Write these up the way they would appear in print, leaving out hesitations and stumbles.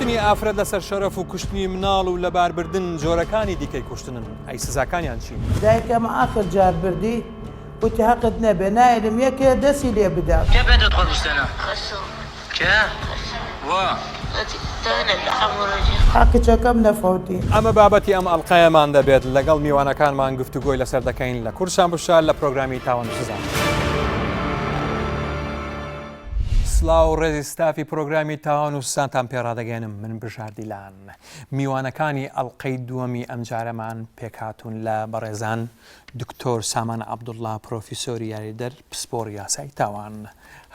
کوشتنی ئافرەت لەسەر شەرەف و کوشتنی مناڵ و لەباربردن جۆرەکانی دیکەی کوشتنن، ئەی سزاکانیان چین؟ دایکم ئاخر جار بردی وتی هەقت نەبێ نایەلم یەکێ دەسی لێ بدا. کێ بێتە خۆت بستێنە؟ کێ؟ وا. حەق کچەکەم نەفەوتی. ئەمە بابەتی ئەم ئەڵقەیەمان دەبێت، لەگەڵ میوانەکانمان گفتوگۆی لەسەر دەکەین لە کوردستان بشار لە پرۆگرامی تاوان و سزا. سڵاو و ڕێزی ستافی پرۆگرامی تاوان و سزانتان پێ ڕادەگەیەنم، من بژار دیلان. میوانەکانی ئەڵقەی دووەمی ئەمجارەمان پێکهاتوون لە بەڕێزان دکتۆر سامان عەبدوڵڵا پرۆفیسۆری یاریدەر پسپۆڕی یاسای تاوان،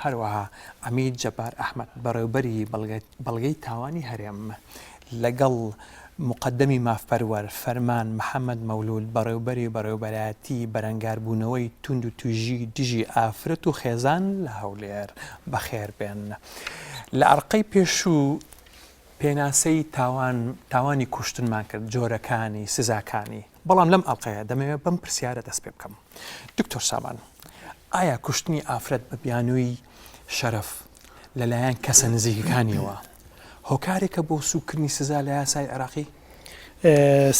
هەروەها عەمید جەبار ئەحمەد بەڕێوبەری بەڵگەی تاوانی هەرێم، لەگەڵ موقەدەمی مافپەروەر فەرمان محەمەد مەولود بەڕێوبەری بەڕێوبەرایەتی بەرەنگاربوونەوەی توندوتیژی دژی ئافرەت و خێزان لە هەولێر. بەخێربێن. لە ئەڵقەی پێشوو پێناسەی تاوان تاوانی کوشتنمان کرد، جۆرەکانی، سزاکانی، بەڵام لەم ئەڵقەیە دەمەوێت بەم پرسیارە دەست پێ بکەم. دکتۆر سامان، ئایا کوشتنی ئافرەت بە بیانووی شەرەف لەلایەن کەسە نزیکەکانیەوە هۆکارێکە بۆ سووککردنی سزا لە یاسای عێراقی؟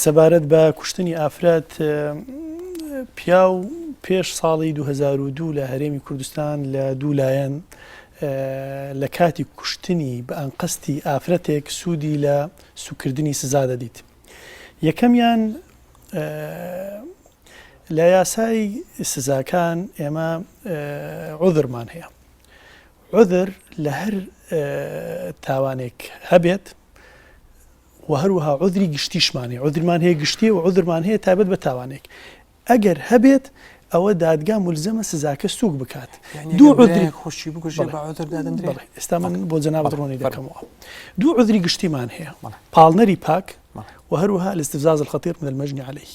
سەبارەت بە کوشتنی ئافرەت، پیاو پێش ساڵی 2002 لە هەرێمی کوردستان لە دوو لایەن لە کاتی کوشتنی بە ئەنقەستی ئافرەتێک سوودی لە سوکردنی سزا دەدیت. یەکەمیان لە یاسای سزاکان ئێمە عوذرمان هەیە. عوذر لە هەر تاوانێک هەبێت و هەروەها عوذری گشتیشمان هەیە، عوذرمان هەیە گشتیە و عوذرمان هەیە تایبەت بە تاوانێک. ئەگەر هەبێت ئەوە دادگا مولزەمە سزاکە سووک بکات. دوو عوذری خوشی بکوژێ بە عوذر دادەندرێ؟ بەڵێ ئێستا من بۆ جەنابت ڕوونی دەکەمەوە. دوو عوذری گشتیمان هەیە، پاڵنەری پاک و هەروەها الاستفزاز الخطیر من المجنی علیه.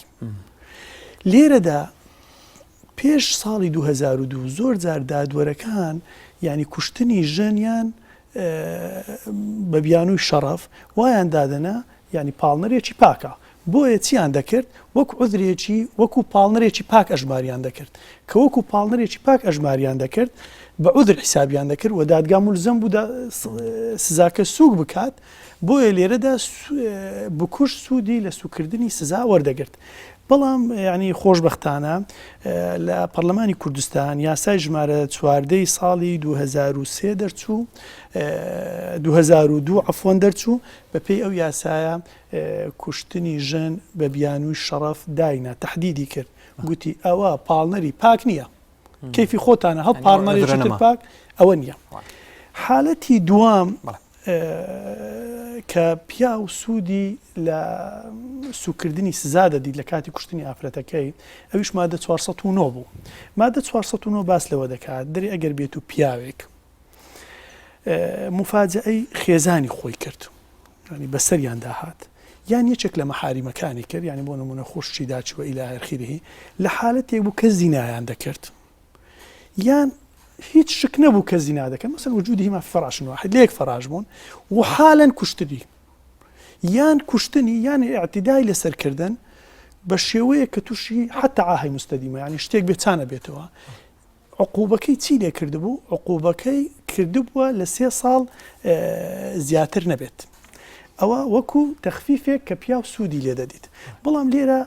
لێرەدا پێش ساڵی 2002 زۆر جار دادوەرەکان یعنی کوشتنی ژنیان بە بیانووی شەڕەف وایان دادەنا یانی پاڵنەرێکی پاکە بۆیە چیان دەکرد وەک عوزرێکی وەکو پاڵنەرێکی پاک ئەژماریان دەکرد کە وەکو پاڵنەرێکی پاک ئەژماریان دەکرد بە عوزر حیسابیان دەکرد و دادگا مولزەم بوو سزاکە سووک بکات بۆیە لێرەدا بکوژ سوودی لە سوکردنی سزا وەردەگرت بەڵام یانی خۆشبەختانە لە پەرلەمانی کوردستان یاسای ژمارە چواردەی ساڵی 2003 دەرچوو 2002 عفوەن دەرچوو بەپێی ئەو یاسایە کوشتنی ژن بە بیانووی شەڕەف داینا تەحدیدی کرد گوتی ئەوە پاڵنەری پاک نییە کەیفی خۆتانە هەڵ پاڵنەرێکی تر پاک ئەوە نییە حالەتی دوام کە پیاو سوودی لە سوکردنی سزا دەدیت لە کاتی کوشتنی ئافرەتەکەی ئەویش مادە 409 بوو مادە 409 باس لەوە دەکات دەری ئەگەر بێت و پیاوێک موفاجەئەی خێزانی خۆی کرد ینی بەسەریان داهات یان یەکێک لە مەحاریمەکانی کرد ینی بۆ نمونە خوشکی داچوە ئیلا ئەخیرهی لە حالەتێک بوو کە زینایان دەکرد یان هیچ شک نەبوو کە زینا دەکەن مەسەن وجودی هما فراش واحد لە یەک فراش بوون و حالەن کوشتنی یان کوشتنی یان اعتدای لەسەرکردن بە شێوەیە کە تووشی حتا عاهی مستەدیمە ینی شتێک بێچانە بێتەوە عقوبەکەی چی لێ کردبوو؟ عقوبەکەی کردبووە لە سێ ساڵ زیاتر نەبێت. ئەوە وەکو تەخفیفێک کە پیاو سوودی لێ دەدیت. بەڵام لێرە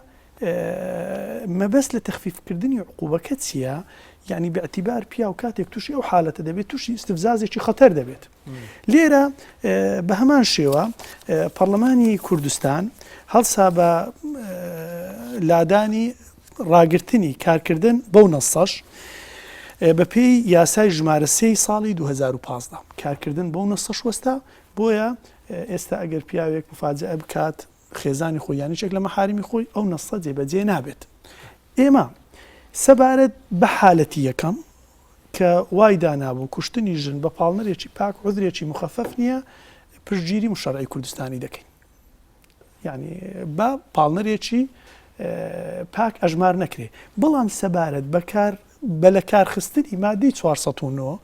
مەبەست لە تەخفیفکردنی عقوبەکە چییە؟ یعنی باعتبار پیاو کاتێک تووشی ئەو حالەتە دەبێت تووشی ئیستفزازێکی خەتەر دەبێت. لێرە بە هەمان شێوە پەرلەمانی کوردستان هەڵسا بە لادانی ڕاگرتنی کارکردن بەو نەسەش بە پێی یاسای ژمارە سێی ساڵی 2015 کارکردن بەو نەسەش وەستا بۆیە ئێستا ئەگەر پیاوێک مفاجئە بکات خێزانی خۆی یان یەکێک لە مەحاریمی خۆی ئەو نەسە جێبەجێ نابێت ئێمە سەبارەت بە حالەتی یەکەم کە وای دانابوو کوشتنی ژن بە پاڵنەرێکی پاک عوزرێکی مخەفەف نییە، پشتگیری مشەرعی کوردستانی دەکەین. یعنی با پاڵنەرێکی پاک ئەژمار نەکرێ. بەڵام سەبارەت بەکار بە لە کارخستنی مادەی 409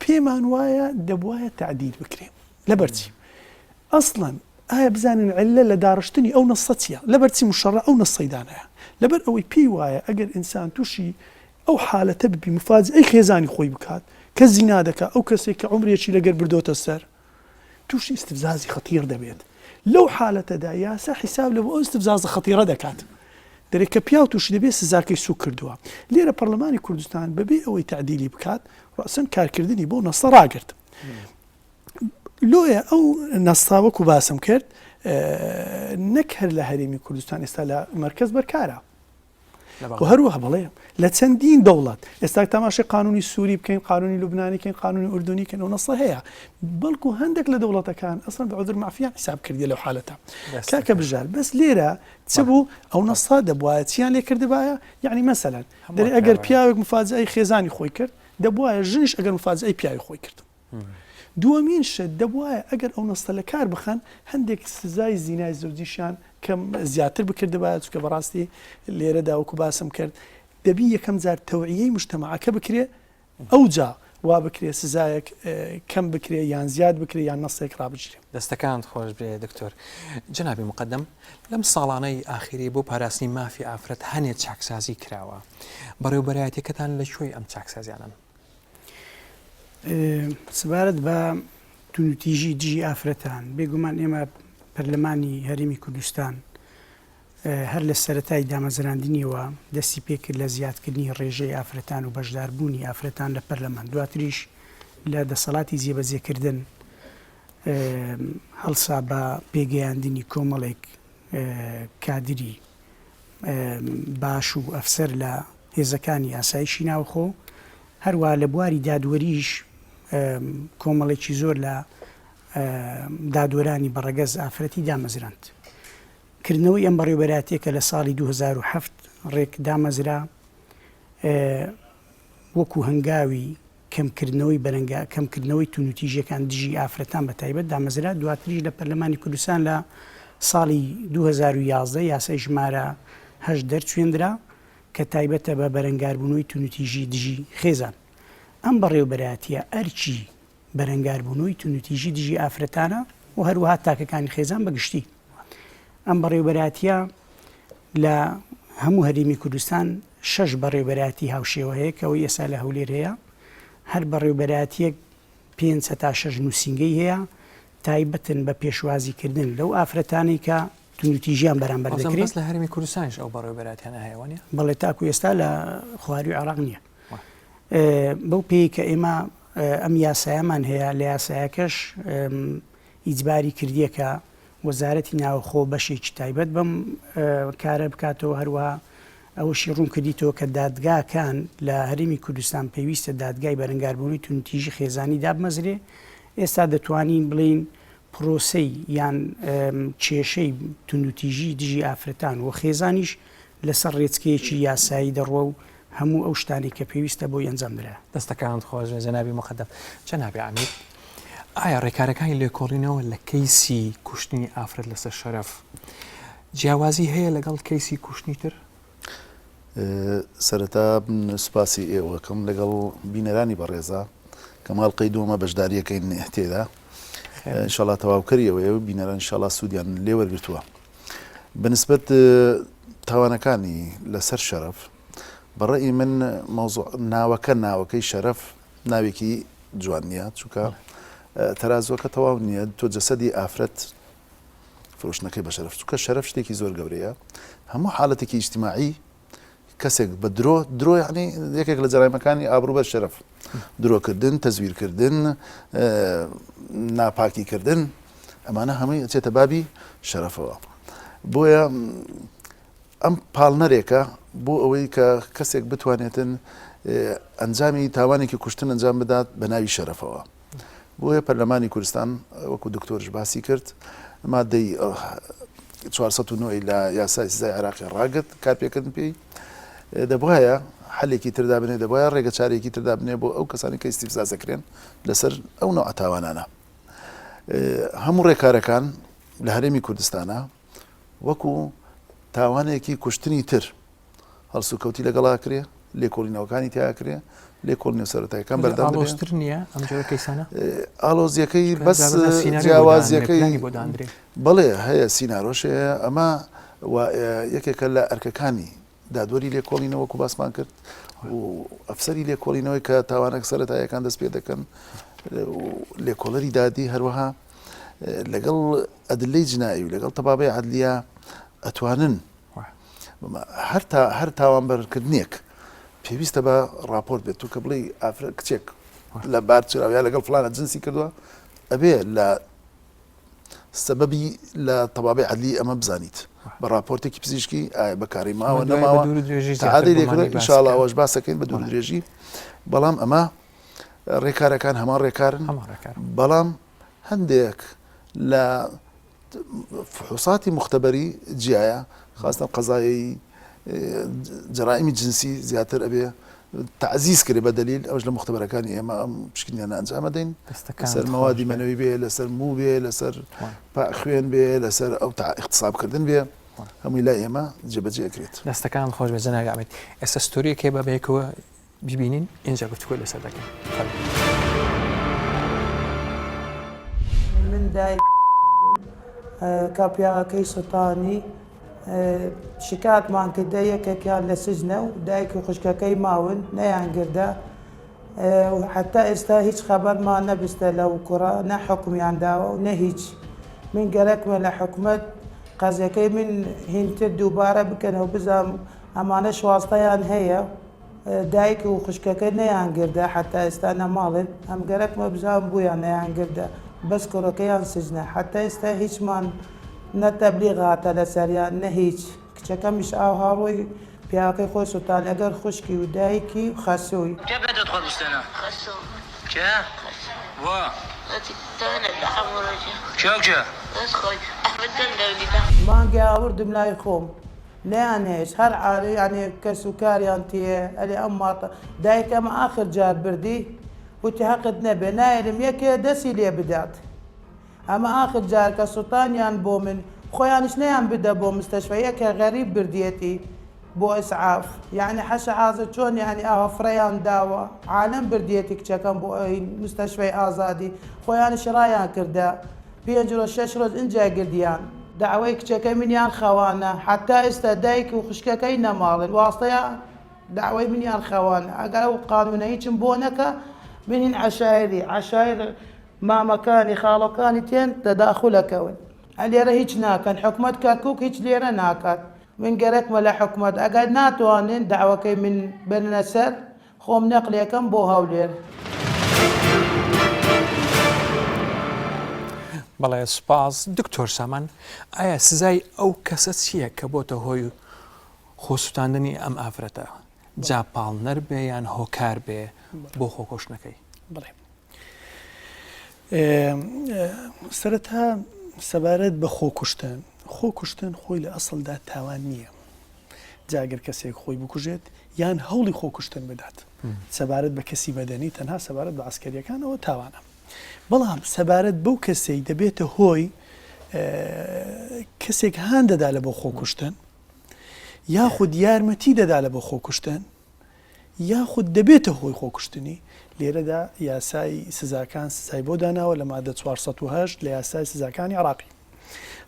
پێمان وایە دەبوایە تەعدیل بکرێ. لەبەرچی؟ ئەسڵەن ئایا بزانین علە لە داڕشتنی ئەو نەسە چییە؟ لەبەرچی مشەڕە ئەو نەسەی دانایە؟ لەبەر ئەوەی پێی وایە ئەگەر ئینسان تووشی ئەو حالەتە ببی مفاجئەی خێزانی خۆی بکات کە زینا دەکا ئەو کەسێک کە عومرێکی لەگەر بردۆتە سەر. تووشی ئیستفزازی خەتیر دەبێت. لەو حالەتەدا یاسا حیساب لە بۆ ئەو ئیستفزازە خەتیرە دەکات. دەرێ کە پیاو تووشی دەبێت سزاکەی سووک کردووە. لێرە پەرلەمانی کوردستان بەبێ ئەوەی تەعدیلی بکات ڕەسەن کارکردنی بەو نەسە ڕاگرت. لۆیە ئەو نەسە وەکو باسم کرد نەک هەر لە هەرێمی کوردستان ئێستا لە مەرکەز بەرکارە. و هەروەها بەڵێ لە چەندین دەوڵەت ئێستا تەماشای قانونی سووری بکەین قانونی لوبنانی کەین قانونی ئوردونی کەن ئەو نەسە هەیە بەڵکو هەندێک لە دەوڵەتەکان ئەسڵەن بە عذر معفیان حساب کردی لەو حالەتە کاکە بژار بەس لێرە چ بوو ئەو نەسە دەبوایە چیان لێ کردبایە یعنی مەسەلەن دەرێ ئەگەر پیاوێک مفاجئەی خێزانی خۆی کرد دەبوایە ژنیش ئەگەر مفاجئەی پیاوی خۆی کرد دووەمین شت، دەبوایە ئەگەر ئەو نەستە لە کار بخەن، هەندێک سزای زینای زەوجیشیان کەم زیاتر بکردبایە، چونکە بەڕاستی لێرەدا وەکو باسم کرد، دەبی یەکەم جار تەوعیەی موجتەمەعەکە بکرێ، ئەوجا وا بکرێ سزایەک کەم بکرێ یان زیاد بکرێ یان نەستێک ڕابگیرێ. دەستەکانت خۆش بێ دکتۆر. جەنابی موقەدەم، لەم ساڵانەی ئاخیری بۆ پاراستنی مافی ئافرەت هەنێ چاکسازی کراوە. بەڕێوبەرایەتیەکەتان لە کوێی ئەم چاکسازیانەن؟ سەبارەت بە توندوتیژی دژی ئافرەتان، بێگومان ئێمە پەرلەمانی هەرێمی کوردستان هەر لە سەرەتای دامەزراندنیەوە دەستی پێکرد لە زیادکردنی ڕێژەی ئافرەتان و بەشداربوونی ئافرەتان لە پەرلەمان، دواتریش لە دەسەڵاتی جێبەجێکردن هەڵسا بە پێگەیاندنی کۆمەڵێک کادری باش و ئەفسەر لە هێزەکانی ئاسایشی ناوخۆ، هەروەها لە بواری دادوەریش کۆمەڵێکی زۆر لە دادوەرانی بە ڕەگەز ئافرەتی دامەزراند. کردنەوەی ئەم بەڕێوەبەرایەتیە کە لە ساڵی 2007 ڕێک دامەزرا وەکو هەنگاوی کەمکردنەوەی بەرەنگا کەمکردنەوەی توندوتیژیەکان دژی ئافرەتان بە تایبەت دامەزرا، دواتریش لە پەرلەمانی کوردستان لە ساڵی 2011 یاسای ژمارە هەشت دەرچوێندرا کە تایبەتە بە بەرەنگاربوونەوەی توندوتیژی دژی خێزان. ئەم بەڕێوەبەرایەتیە ئەرکی بەرەنگاربوونەوەی توندوتیژی دژی ئافرەتانە و هەروەها تاکەکانی خێزان بە گشتی. ئەم بەڕێوەبەرایەتیە لە هەموو هەرێمی کوردستان شەش بەڕێوەبەرایەتی هاوشێوە هەیە کە ئەوەی ئێستا لە هەولێر هەیە، هەر بەڕێوەبەرایەتیەک پێنج هەتا شەش نووسینگەی هەیە تایبەتن بە پێشوازیکردن لەو ئافرەتانەی کە توندوتیژیان بەرامبەر دەکرێت. بەس لە هەرێمی کوردستانیش ئەو بەڕێوەبەرایەتیانە هەیە وانیە؟ بەڵێ تاکو ئێستا لە خواروی عێراق نییە. بەو پێی کە ئێمە ئەم یاسایەمان هەیە لە یاسایەکەش ئیجباری کردیە کە وەزارەتی ناوخۆ بەشێکی تایبەت بەم کارە بکاتەوە، هەروەها ئەوەشی ڕوون کردیتەوە کە دادگاکان لە هەرێمی کوردستان پێویستە دادگای بەرەنگاربوونەوەی توندوتیژی خێزانی دابمەزرێ، ئێستا دەتوانین بڵێین پرۆسەی یان کێشەی توندوتیژی دژی ئافرەتان و خێزانیش لەسەر ڕێچکەیەکی یاسایی دەڕوا و هەموو ئەو شتانەی کە پێویستە بۆی ئەنجام درا. دەستەکانت خۆش بێت جەنابی موقەدەم. جەنابی عەمید، ئایا ڕێکارەکانی لێکۆڵینەوە لە کەیسی کوشتنی ئافرەت لەسەر شەرەف جیاوازی هەیە لەگەڵ کەیسی کوشتنی تر؟ سەرەتا من سوپاسی ئێوەکەم لەگەڵ بینەرانی بەڕێزە کە ماڵقەی دووەمە بەشداریەکەین تێدا ئینشاڵا تەواوکەری ئەوەیە و بینەران ئینشاڵا سوودیان لێ وەرگرتووە بەنسبەت تاوانەکانی لەسەر شەرەف بەڕەئی من مەوزوع ناوەکە ناوەکەی شەرەف ناوێکی جوان نییە چونکە تەرازوەکە تەواو نییە تۆ جەسەدی ئافرەت فرۆشتنەکەی بە شەرەف چونکە شەرەف شتێکی زۆر گەورەیە هەموو حالەتێکی ئیجتماعی کەسێک بە درۆ درۆ یعنی یەکێک لە جەرایمەکانی ئابروو بەر شەرەف درۆکردن تەزویرکردن ناپاکیکردن ئەمانە هەمووی ئەچێتە بابی شەرەفەوە بۆیە ئەم پاڵنەرێکە بۆ ئەوەی کە کەسێک بتوانێتن ئەنجامی تاوانێکی کوشتن ئەنجام بدات بە ناوی شەرەفەوە. بۆیە پەرلەمانی کوردستان وەکو دکتۆرش باسی کرد مادەی 409 لە یاسای سزای عێراقی ڕاگرت کارپێکردن پێی دەبواە حلێکی تردا بنێ دەبواە ڕێگە چارێکی تردا بنێ بۆ ئەو کەسانی کە ئیستیفزاز دەکرێن لەسەر ئەو نوع تاوانانە هەموو ڕێکارەکان لە هەرێمی کوردستانە وەکو تاوانێکی کوشتنی تر هەڵسوکەوتی لەگەڵا کرێ، لێکۆڵینەوەکانی تیا کرێ، لێکۆڵینەوە سەرەتایەکان بەردەوام دەبێ. ئاڵۆزتر نییە ئەم جۆرە کەیسانە؟ ئاڵۆزیەکەی بەس جیاوازیەکەی بەڵێ هەیە سینارۆش هەیە ئەمە یەکێکە لە ئەرکەکانی دادوەری لێکۆڵینەوە وەکو باسمان کرد و ئەفسەری لێکۆڵینەوەی کە تاوانەک سەرەتایەکان دەست پێ دەکەن لێکۆڵەری دادی هەروەها. لەگەڵ ئەدلەی جنایی و لەگەڵ تەبابەی عەدلیە ئەتوانن هەر تا هەر تاوانبەرکردنێک پێویستە بە ڕاپۆرت بێت تو کە بڵێی ئافرەت کچێک لە بار چراوە یا لەگەڵ فلانە جنسی کردووە ئەبێ لە سەبەبی لە تەبابەی عەدلی ئەمە بزانیت بە ڕاپۆرتێکی پزیشکی ئایا بەکاری ماوە نەماوە تعادەی لێکردووە ئینشاءاللە ئەوەش باسەکەین بە دوور درێژی بەڵام ئەمە ڕێکارەکان هەمان ڕێکارن بەڵام هەندێک لە فحوصاتی مختبەری جیایە خاستن قەزایەی جەرائمی جنسی زیاتر ئەبێ تعزیز کرێ بە دەلیل ئەوش لە مختبەرەکانی ئێمە ئەم پشکنینانە ئەنجامە دەین لەسەر مەوادی مەنەوی بێ لەسەر موو بێ لەسەر خوێن بێ لەسەر ئەو تا اغتصاب کردن بێ هەمووی لای ئێمە جێبەجێ ئەکرێت. دەستەکانت خۆش بێت جەنابی عەمید. ئێستا ستۆریەک هەیە با بەیەکەوە بیبینین ئینجا گفتوگۆی لەسەر دەکەین. فەرموو. من دایک کە پیاوەکەی سوتانی شکاتمان کردە یەکێکیان لە سجنە و دایک و خوشکەکەی ماون نەیانگردە و حتا ئێستا هیچ خەبەرمان نەبستە لەو کوڕە نە حکومیان داوە و نە هیچ من گەرەکمە لە حکومەت قەزیەکەی من هینتر دووبارە بکەنەوە بزانم ئەمانەش واستەیان هەیە دایک و خوشکەکەی نەیان گردە حەتا ئێستا نەماڵن ئەم گەرەکمە بزانم بویان نەیان گردە بەس کوڕەکەیان سجنە حەتا ئێستا هیچمان نە تەبلیغ هاتە لەسەریان نە هیچ کچەکەمیش ئاوها ڕۆی پیاوەکەی خۆی سوتان لەگەر خوشکی و دایکی و خەسوی. کێ بێتە خۆت بستێنە؟ کێ؟ وا. کێ و کێ؟ مانگی ئاوردم لای خۆم نەیانهێشت هەر عارە یانی کەس و کاریان تێ ئەرێ ئەم ماتە دایکم ئاخر جار بردی وتی هەقت نەبێ نایەلم یەکێ دەسی لێ بدات ئەمە ئاخر جار کە سوتانیان بۆ من خۆیانیش نەیان بدە بۆ مستەشفا یەکێ غەریب بردیەتی بۆ ئیسعاف یانی حەشە حازر چۆن یانی ئاوا فرەیان داوە عالەم بردیەتی کچەکەم بۆ مستەشفای ئازادی خۆیانیش ڕایان کردە پێنج ڕۆژ شەش ڕۆژ ئینجا گردیان. دەعوەی کچەکەی منیان خەوانە حەتا ئێستا دایک و خوشکەکەی نەماڵن واستەیە دەعوەی منیان خەوانە ئەگەر ئەو قانونە هیچم بۆ نەکا من هین عەشایری عەشایر مامەکانی خاڵۆکانی تێن تەداخول ئەکەون ئەلێرە هیچ ناکەن حکومەت کەرکوک هیچ لێرە ناکات من گەرەکمە لە حکومەت ئەگەر ناتوانن دەعوەکەی من بەرنە سەر خۆم نەقلێکەم بۆ هەولێر. بەڵێ سوپاس دکتۆر سامان ئایا سزای ئەو کەسە چییە کە بۆتە هۆی خۆسووتاندنی ئەم ئافرەتە جا پاڵنەر بێ یان هۆکار بێ بۆ خۆکۆشتنەکەی؟ بڵێ سەرەتا سەبارەت بە خۆکوشتن خۆکوشتن خۆی لە ئەسڵدا تاوان نییە جا گەر کەسێک خۆی بکوژێت یان هەوڵی خۆکوشتن بدات سەبارەت بە کەسی مەدەنی تەنها سەبارەت بە عەسکەریەکان ئەوە تاوانە بەڵام سەبارەت بەو کەسەی دەبێتە هۆی کەسێک هان دەدا لە بۆ خۆکوشتن یاخود یارمەتی دەدا لە بۆ خۆکوشتن یاخود دەبێتە هۆی خۆکوشتنی لێرەدا یاسای سزاکان سزای بۆ داناوە لە مادە 408 لە یاسای سزاکانی عراقی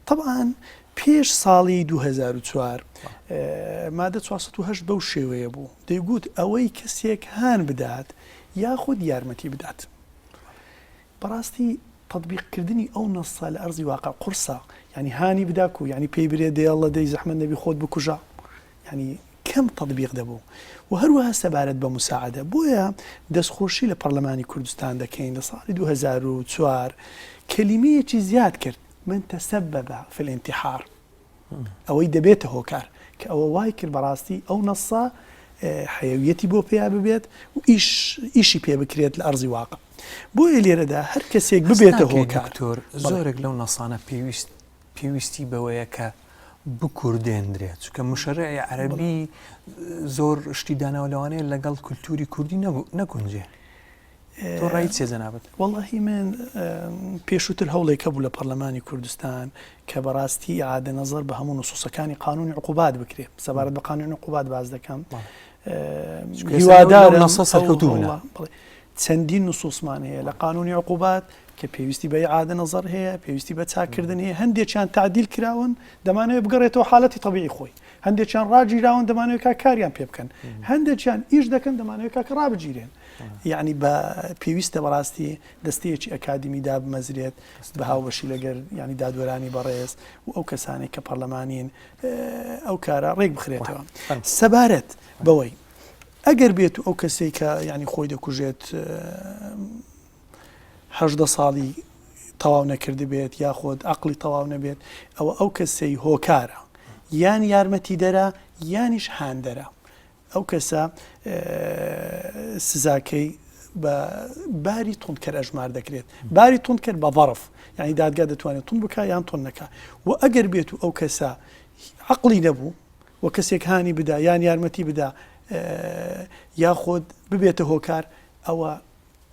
تەبعەن پێش ساڵی 2004 مادە 408 بەو شێوەیە بوو دەیگوت ئەوەی کەسێک هان بدات یاخود یارمەتی بدات بەڕاستی تەتبیقکردنی ئەو نەسە لە ئەرزی واقع قورسە یانی هانی بدا کو یانی پێی برێ دەیەڵە دەی زەحمەت نەبی خۆت بکوژە یانی کەم تەتبیق دەبوو و هەروەها سەبارەت بە مساعدە بۆیە دەستخۆشی لە پەرلەمانی کوردستان دەکەین لە ساڵی 2004 کەلیمەیەکی زیاد کرد من تسبب في الانتحار ئەوەی دەبێتە هۆکار کە ئەوە وای کرد بەڕاستی ئەو نەسە حەیەویەتی بۆ پیا ببێت و ئیش ئیشی پێ بکرێت لە ئەرزی واقع بۆیە لێرەدا هەر کەسێک ببێتە هۆکار دکتۆر زۆرێک لەو نەسانە پێویست پێویستی بەوەیە کە بکوردێندرێت چونکە مشەرعی عەرەبی زۆر شتی داناوە لەوانەیە لەگەڵ کولتوری کوردی نەگونجێ تۆ ڕای چیە جەنابت؟ وەڵاهی من پێشووتر هەوڵێک هەبوو لە پەرلەمانی کوردستان کە بەڕاستی ئیعادە نەزەر بە هەموو نصوصەکانی قانونی عقوبات بکرێ سەبارەت بە قانونی عقوبات باس دەکەم هیوادارم سەرکەوتوو بنە. چەندین نصوصمان هەیە لە قانونی عقوبات کە پێویستی بە ئیعادە نەزەر هەیە پێویستی بە چاککردن هەیە هەندێکیان تعدیل کراون دەمانەوێت بگەڕێتەوە حالەتی طبیعی خۆی هەندێکیان ڕاگیراون دەمانەوێت کا کاریان پێ بکەن هەندێکیان ئیش دەکەن دەمانەوێت کاکە ڕابگیرێن. یعنی بە پێویستە بەڕاستی دەستەیەکی ئەکادیمی دابمەزرێت بە هاوبەشی لەگەر یعنی دادوەرانی بەڕێز و ئەو کەسانەی کە پەرلەمانین ئەو کارە ڕێک بخرێتەوە سەبارەت بەوەی ئەگەر بێت و ئەو کەسێک کە ینی خۆی دەکوژێت 18 ساڵی تەواو نەکردبێت یاخود عقلی تەواو نەبێت ئەوە ئەو کەسەی هۆکارە یان یارمەتیدەرە یانیش هاندەرە ئەو کەسە سزاکەی بە باری توندکەر ئەژمار دەکرێت باری توندکەر بە ظرف یعنی دادگا دەتوانێت توند بکە یان توند نەکا و ئەگەر بێت و ئەو کەسە عقلی نەبوو و کەسێک هانی بدا یان یارمەتی بدا یاخود ببێتە هۆکار ئەوە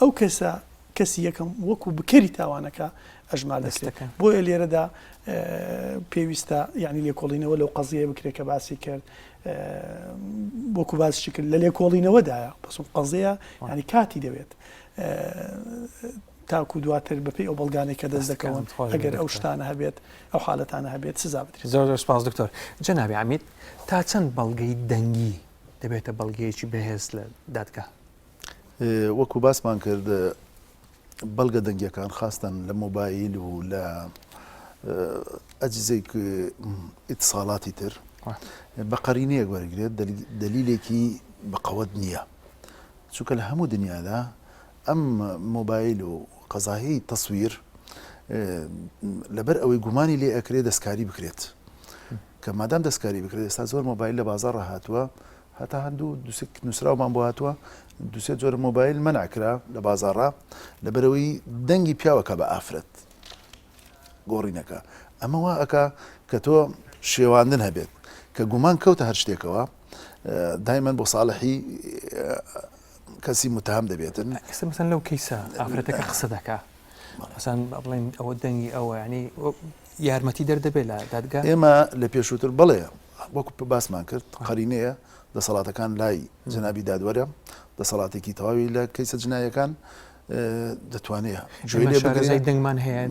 ئەو کەسە کەسی یەکەم وەکو بکەری تاوانەکە ئەژمار دەکرێت. بۆیە لێرەدا پێویستە یعنی لێکۆڵینەوە لەو قەزیەیە بکرێت کە باسی کرد وەکو باسیشی کرد لە لێکۆڵینەوەدایە بەس قەزیە یعنی کاتی دەوێت تاکو دواتر بەپێی ئەو بەڵگانەی کە دەست دەکەون ئەگەر ئەو شتانە هەبێت ئەو حالەتانە هەبێت سزا بدرێت. زۆر زۆر سپاس دکتۆر. جەنابی عەمید تا چەند بەڵگەی دەنگی دەبێتە بەڵگەیەکی بەهێز لە دادگا؟ وەکو باسمان کرد بەڵگە دەنگیەکان خاستەن لە مۆبایل و لە ئەجزەی ئیتساڵاتی تر بە قەرینەیەک وەرگێت دەلیلێکی بەقەوەت نییە چونکە لە هەموو دنیادا ئەم مۆبایل و قەزاهی تەسویر لەبەر ئەوەی گومانی لێ ئەکرێ دەستکاری بکرێت کە مادام دەستکاری بکرێت ئێستا زۆر مۆبایل لە بازاڕ هاتووە هەتا هەندوو دوسێ نووسراومان بۆ هاتووە دوسێ جۆرە مۆبایل مەنع کرا لە بازاڕا لەبەرەوەی دەنگی پیاوەکە بە ئافرەت گۆڕینەکە ئەمە وا ئەکا کە تۆ شێواندن هەبێت کە گومان کەوتە هەر شتێکەوە دایمەن بۆ ساڵحی کەسی متهم دەبێتن ئێستا مەسەن لەو کەیسە ئافرەتەکە قسە دەکا مەسەن بڵێن ئەوە دەنگی ئەوە ینی یارمەتی دەردەبێت لە دادگا؟ ئێمە لە پێشووتر بەڵێ وەکو باسمان کرد قەرینەیە دەسەڵاتەکان لای جەنابی دادوەرە دەسەڵاتێکی تەواوی لە کەیسە جنایەکان دەتوانێت گوێی لێ بگرێت. دەنگمان هەیە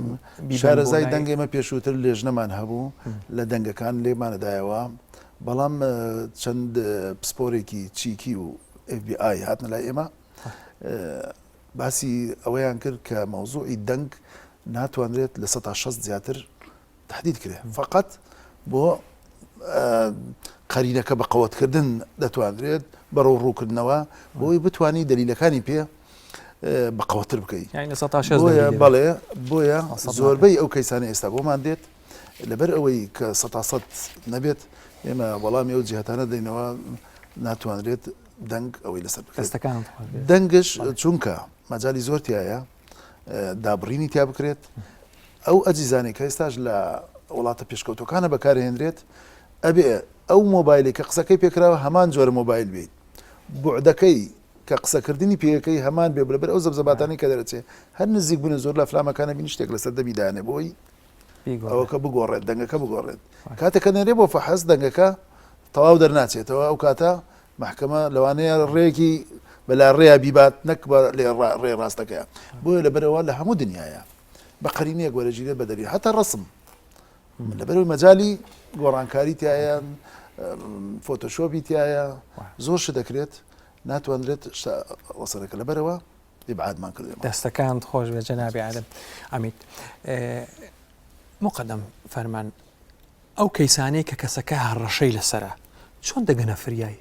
شارەزای دەنگ ئێمە پێشووتر لێژنەمان هەبوو لە دەنگەکان لێمانەدایەوە بەڵام چەند پسپۆرێکی چیکی و FBI هاتنە لای ئێمە باسی ئەوەیان کرد کە مەوزوعی دەنگ ناتوانرێت لە 60 زیاتر تهدید کرێ فقط بۆ قەرینەکە بە قەوەتکردن دەتوانرێت بەڕەو ڕووکردنەوە بۆی بتانی دەلیلەکانی پێ بە قەوەتر بکەیت بەڵێ بۆیە زۆربەی ئەو کەیسانە ئێستا بۆمان دێت لەبەر ئەوەی کە سەتاسەد نەبێت ئێمە وەڵامی ئەو جیهتانە دەینەوە ناتوانرێت دەنگ ئەوەی لەسەر بکرێت دەستەکانت خۆش بێت. دەنگش چونکە مەجالی زۆر تایە دابڕینی تیا بکرێت ئەو ئەجیزانەی کە ئێستاش لە وڵاتە پێشکەوتەکانە بەکارهێنرێت ئەبێ ئەو مۆبایلی کە قسەکەی پێکراوە هەمان جۆرە مۆبایل بیت بوعدەکەی کە قسەکردنی پێەکەی هەمان بێ لەبەر ئەو زەبزەباتانی کە دەرەچێ هەر نزیک بوون زۆر لە فلامەکانە بینی شتێک لەسەر دەمی دانێ بۆی ئەوەکە بگۆڕێت دەنگەکە بگۆڕێت کاتێک کە نێرێ بۆ فەحس دەنگەکە تەواو دەرناچێتەوە ئەو کاتە مەحکەمە لەوانەیە ڕێکی بەلا ڕێیا بیبات نەک بە لێ ڕێ ڕاستەکەیە بۆیە لەبەرەوە لە هەموو دنیاە بە قەرینەیەک وەرەگیرێت بە دەلیل هەتا ڕسم لەبەرەوەی مەجای گۆڕانکاری تایە فۆتۆشۆپی تایە زۆر شت دەکرێت ناتوانرێت ڕەسەرەکە لەبەرەوە ئیبعادمان کردێ دەستەکانت خۆش بێ جەنابی عالم عەمید مقدم فەرمان ئەو کەیسانەی کە کەسەکە هەڕەشەی لەسەرە چۆن دەگەنە فریای؟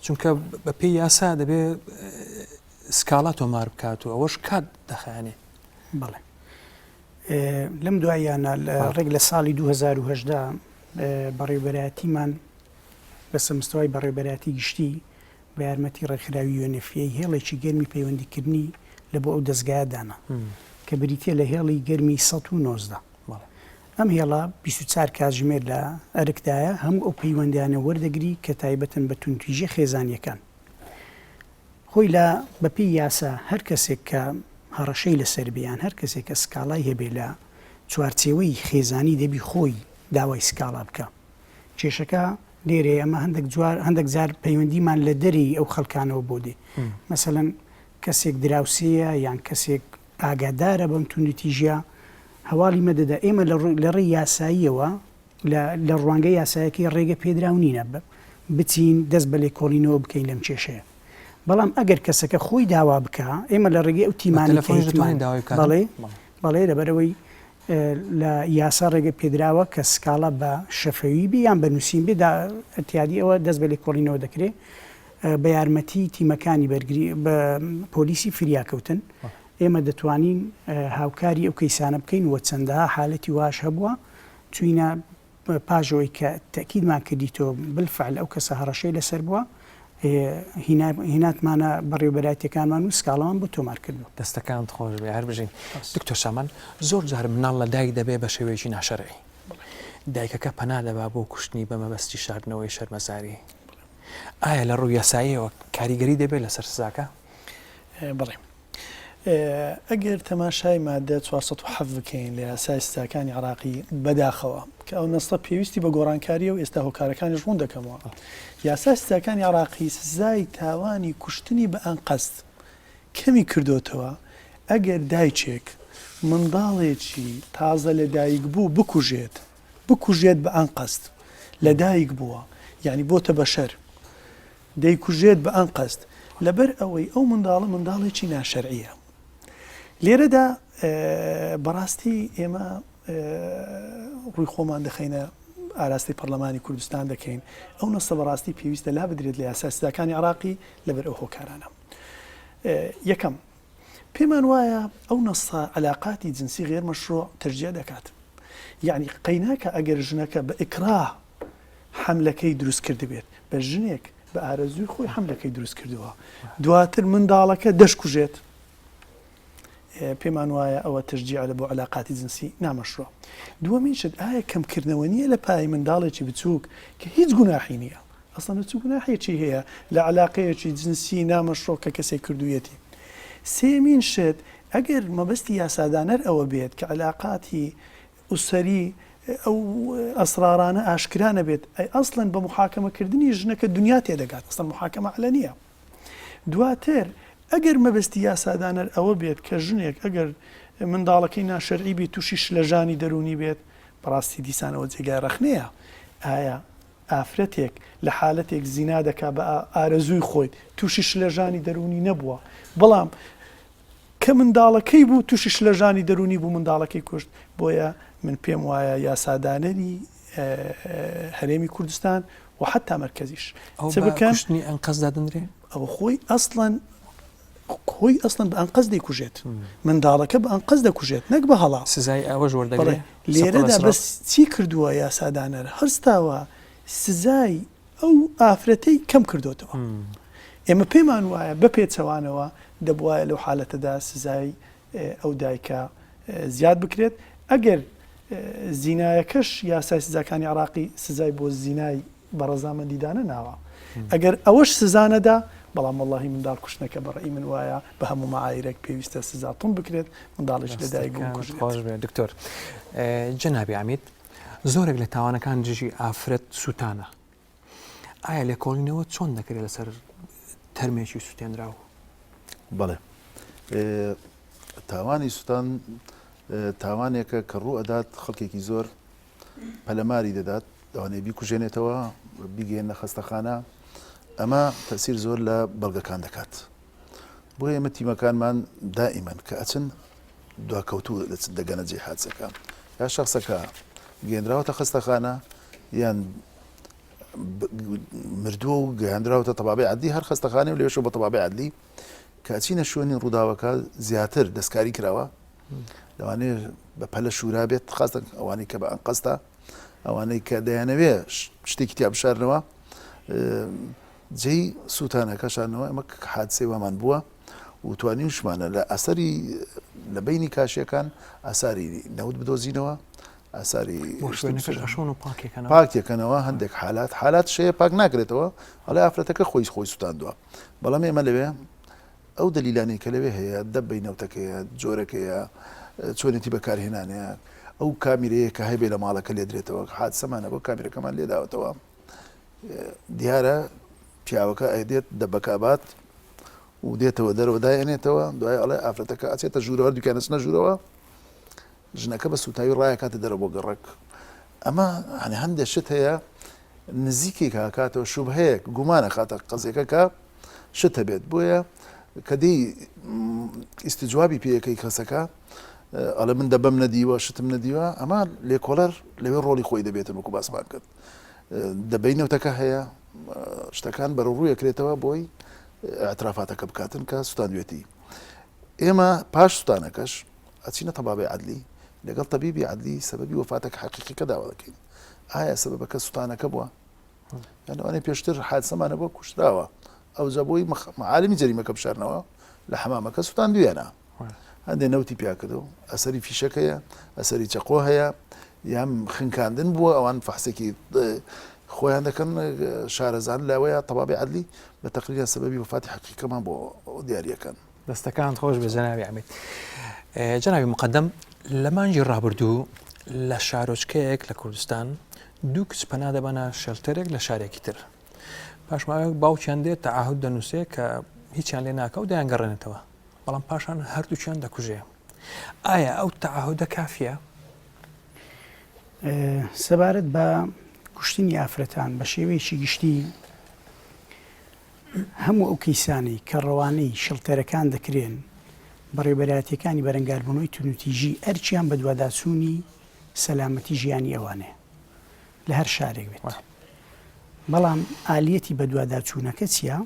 چونکە بە پێی یاسا دەبێ سکاڵا تۆمار بکات و ئەوەش کات دەخایەنێ. بەڵێ لەم دواییانە ڕێک لە ساڵی 2010 بەڕێوبەرایەتیمان لە سەمستەوای بەڕێوبەرایەتی گشتی بە یارمەتی ڕێکخراوی UNFPA هێڵێکی گەرمی پەیوەندیکردنی لە بۆ ئەو دەزگایە دانا کە بریتیە لە هێڵی گەرمی 119. ئەم هێڵە 24 کاتژمێر لە ئەرکدایە، هەموو ئەو پەیوەندیانە وەردەگری کە تایبەتن بە توندوتیژیە خێزانیەکان. خۆی لە بەپێی یاسا هەر کەسێک کە هەڕەشەی لەسەر بێ یان هەر کەسێک کە سکاڵای هەبێ لە چوارچێوەی خێزانی دەبی خۆی داوای سکاڵا بکا. کێشەکە لێرەیە ئەمە هەندێک جوار هەندێک جار پەیوەندیمان لە دەرێی ئەو خەڵکانەوە بۆ دێ مەسەلەن کەسێک دراوسێیە یان کەسێک ئاگادارە بەم توندوتیژیە هەواڵی مە دەدا ئێمە لە ڕێی یاساییەوە لە لە ڕوانگەی یاسایەکەی ڕێگە پێدراو نینە بچین دەست بە لێکۆڵینەوە بکەین لەم کێشەیە. بەڵام ئەگەر کەسەکە خۆی داوا بکا ئێمە لە ڕێگەی ئەو تیمانەی کە هیتمان بەڵێ بەڵێ لەبەرئەوەی لە یاسا ڕێگە پێدراوە کە سکاڵا بە شەفەوی بێ یان بە نووسین بێ دا ئەتیادی ئەوە دەست بە لێکۆڵینەوە دەکرێ بە یارمەتی تیمەکانی بەرگری بە پۆلیسی فریاکەوتن ئێمە دەتوانین هاوکاری ئەو کەیسانە بکەین و چەندەها حالەتی واش هەبووە چوینە پاش ئەوەی کە تەئکیدمان کردیتەوە بالفعل ئەو کەسە هەڕەشەی لەسەر بووە هیناتمانە بەڕێوەبەرایەتیەکانمان و سکاڵامان بۆ تۆمار کردووە. دەستەکانت خۆش بێ هەر بژین. دکتۆر سامان زۆر جار مناڵ لە دایک دەبێ بە شێوەیەکی ناشەرعی دایکەکە پەنا دەبا بۆ کوشتنی بە مەبەستی شاردنەوەی شەرمەزاری ئایا لە ڕووی یاساییەوە کاریگەری دەبێت لەسەر سزاکە؟ بەڵێ ئەگەر تەماشای مادە 407 بکەین لە یاسای سزاکانی عراقی بەداخەوە کە ئەو نەسە پێویستی بە گۆڕانکاریە و ئێستا هۆکارەکانیش ڕوون دەکەمەوە یاسای سزاکانی عراقی سزای تاوانی کوشتنی بە ئەنقەست کەمی کردۆتەوە ئەگەر دایکێک منداڵێکی تازە لەدایک بوو بکوژێت بکوژێت بە ئەنقەست لەدایک بووە یعنی بۆتە بەشەر دەیکوژێت بە ئەنقەست لەبەر ئەوەی ئەو منداڵە منداڵێکی ناشەرعیە. لێرەدا بەڕاستی ئێمە ڕووی خۆمان دەخەینە ئاراستەی پەرلەمانی کوردستان دەکەین ئەو نەسە بەڕاستی پێویستە لا بدرێت لە یاسا سزاکانی عراقی لەبەر ئەو هۆکارانە. یەکەم پێمان وایە ئەو نەسە علاقاتی جنسی غێر مەشروع تەشجیع دەکات. یعنی قەیناکە ئەگەر ژنەکە بە ئیکراه حەملەکەی دروست کردبێت بە ژنێک بە ئارەزووی خۆی حەملەکەی دروست کردووە دواتر منداڵەکە دەشکوژێت پێمان وایە ئەوە تەشجیعە لە بۆ علاقاتی جنسی نامەشروع دووەمین شت ئایا کەمکردنەوە نییە لە پای منداڵێکی بچووک کە هیچ گوناحی نییە ئەسڵەن چ گوناحێکی هەیە لە علاقەیەکی جنسی نامەشروع کە کەسێک کردوویەتی سێمین شت ئەگەر مەبەستی یاسادانەر ئەوە بێت کە علاقاتی ئوسەری ئەو ئەسرارانە ئاشکرا نەبێت ئەی ئەسڵەن بە محاکەمە کردنی ژنەکە دنیا تێدەگات ئەسڵەن محاکەمە عەلەنیە دواتر ئەگەر مەبەستی یاسادانەر ئەوە بێت کە ژنێک ئەگەر منداڵەکەی ناشەرعی بێت تووشی شلەژانی دەروونی بێت بەڕاستی دیسانەوە جێگای ڕەخنەیە ئایا ئافرەتێک لە حالەتێک زینا دەکا بە ئارەزووی خۆی تووشی شلەژانی دەروونی نەبووە بەڵام کە منداڵەکەی بوو توشی شلەژانی دەرونی بوو منداڵەکەی کوشت بۆیە من پێم وایە یاسادانەری هەرێمی کوردستان و حتا مەرکەزیش چ بکەن کوشتنی ئەنقەست دادەنرێ؟ ئەوە خۆی ئەسڵەن خۆی ئەسڵەن بە ئەنقەست دەیکوژێت منداڵەکە بە ئەنقەست دەکوژێت نەک بە هەڵا سزای ئەوەش وەردەگرێ لێرەدا بەس چی کردووە یاسادانەر هەستاوە سزای ئەو ئافرەتەی کەم کردۆتەوە. ئێمە پێمان وایە بە پێچەوانەوە دەبوایە لەو حالەتەدا سزای ئەو دایکە زیاد بکرێت. ئەگەر زینایەکەش یاسای سزاکانی عراقی سزای بۆ زینای بە ڕەزامەندی دانەناوە. ئەگەر ئەوەش سزا نەدا، بەڵام وەڵاهی منداڵ کوشتنەکە بە ڕەئی من وایە بە هەموو مەعایرێک پێویستە سزا توند بکرێت، منداڵیش لە دایک بوو بکوژرێت. دەستەکانت خۆش بێت دکتۆر. جەنابی عەمید زۆرێک لە تاوانەکان دژی ئافرەت سووتانە، ئایا لێکۆڵینەوە چۆن دەکرێت لەسەر تەرمێکی سووتێنراو؟ بەڵێ تاوانی سووتان تاوانێکە کە ڕوو ئەدات خەڵکێکی زۆر پەلەماری دەدات لەوانەیە بیکوژێنێتەوە بیگەێنە خەستەخانە ئەمە تەسیر زۆر لە بەڵگەکان دەکات بۆ ئێمە تیمەکانمان دائیمەن کە ئەچن دواکەوتوو دەچن دەگەنە جێی حادسەکە یا شخصەکە گەێنراوەتە خەستەخانە یان مردووە و گەیاندراوەتە تەبابی عدلی هەر خەستەخانەی و لێشەوە بە تەبابی عدلی کە ئەچینە شوێنی ڕووداوەکە زیاتر دەستکاری کراوە لەوانەیە بە پەلە شورا بێت خاستە ئەوانەی کە بە ئەنقەستە ئەوانەی کە دەیانەوێ شتێکی تیا بشارنەوە جێی سووتانەکە شانەوە ئەمە حادسەی وامان بووە و توانیوشمانە لە ئەسەری لە بینی کاشیەکان ئاساری نەوت بدۆزینەوە ئاساری پاکێکەنەوە هەندێک حالات حالات شەیە پاک ناکرێتەوە ئەڵێ ئافرەتەکە خۆی خۆی سوتاندووە بەڵام ئێمە لەوێ ئەو دەلیلانەی کە لەوێ هەیە دەبەی نەوتەکەیە جۆرەکەیە چۆنێتی بەکارهێنانەیە ئەو کامیرەیە کە هەبێ لە ماڵەکە لێدرێتەوە حادسەمانە بۆ کامیرەکەمان لێداوەتەوە دیارە پیاوەکە ئەدێت دەبەکە ئەبات و دێتەوە دەرەوە دایەنێتەوە دوای ئەڵێ ئافرەتەکە ئەچێتە ژوورەوە دوکیان ئەچنە ژوورەوە ژنەکە بە سوتاوی ڕایەکاتە دەرەوە بۆ گەڕەک ئەمە هەنێ هەندێک شت هەیە نزیکێک هاکاتەوە شوبهەیەک گومانە خاتە قەزیەکە کە. شت هەبێت بۆیە کە دێی ئیستجوابی پێیەکەی کەسەکە ئەڵێ من دەبەم نەدیوە شتم نەدیوە ئەمە لێکۆڵەر لەوێ ڕۆڵی خۆی دەبێتن وەکو باسمان کرد دەبەی نەوتەکە هەیە شتەکان بەرەو ڕوویەکرێتەوە بۆی اعترافاتەکە بکاتن کە سوتاندوێتی ئێمە پاش سوتانەکەش ئەچینە تەبابەی عەدلی لەگەڵ تەبیبی عەدلی سەبەبی وەفاتەکە حەقیقیکە داوا دەکەین ئایا سەبەبەکە سوتانەکە بووە یان لەوانەیە پێشتر حادسەمانە بۆ کوشتراوە ئەوجا بۆی معالمی جەریمەکە بشارنەوە لە حەمامەکە سوتاندویانە هەندێ نەوتی پیا کردو ئەسەری فیشەک هەیە ئەسەری چەقۆ هەیە یان خنکاندن بووە ئەوان فەحسێکی خۆیان دەکەن شارەزان لەوەیە تەبابی عەدلی بە تەقریرە سەبەبی وەفاتی حەقیقەمان بۆ دیاریەکەن. دەستەکانت خۆش بێ جەنابی عەمید. جەنابی مقدم لە مانگی ڕابردوو لە شارۆچکەیەک لە کوردستان دوو کچ پەنا دەبەنە شێلتەرێک لە شارێکی تر. پاش ماوەیەک باوکیان دێت تەعاهود دەنووسێ کە هیچیان لێ ناکە و دەیانگەڕێنێتەوە. بەڵام پاشان هەردووکیان دەکوژێ. ئایا ئەو تەعاهودە کافیە؟ سەبارەت بە کوشتنی ئافرەتان بە شێوەیەکی گشتی هەموو ئەو کەیسانەی کە ڕەوانەی شڵتەرەکان دەکرێن، بەڕێوەبەرایەتییەکانی بەرەنگاربوونەوەی توندوتیژی ئەرکیان بەدواداچوونی سەلامەتی ژیانی ئەوانەیە لە هەر شارێک بێت. بەڵام ئالیەتی بەدواداچوونەکە چییە؟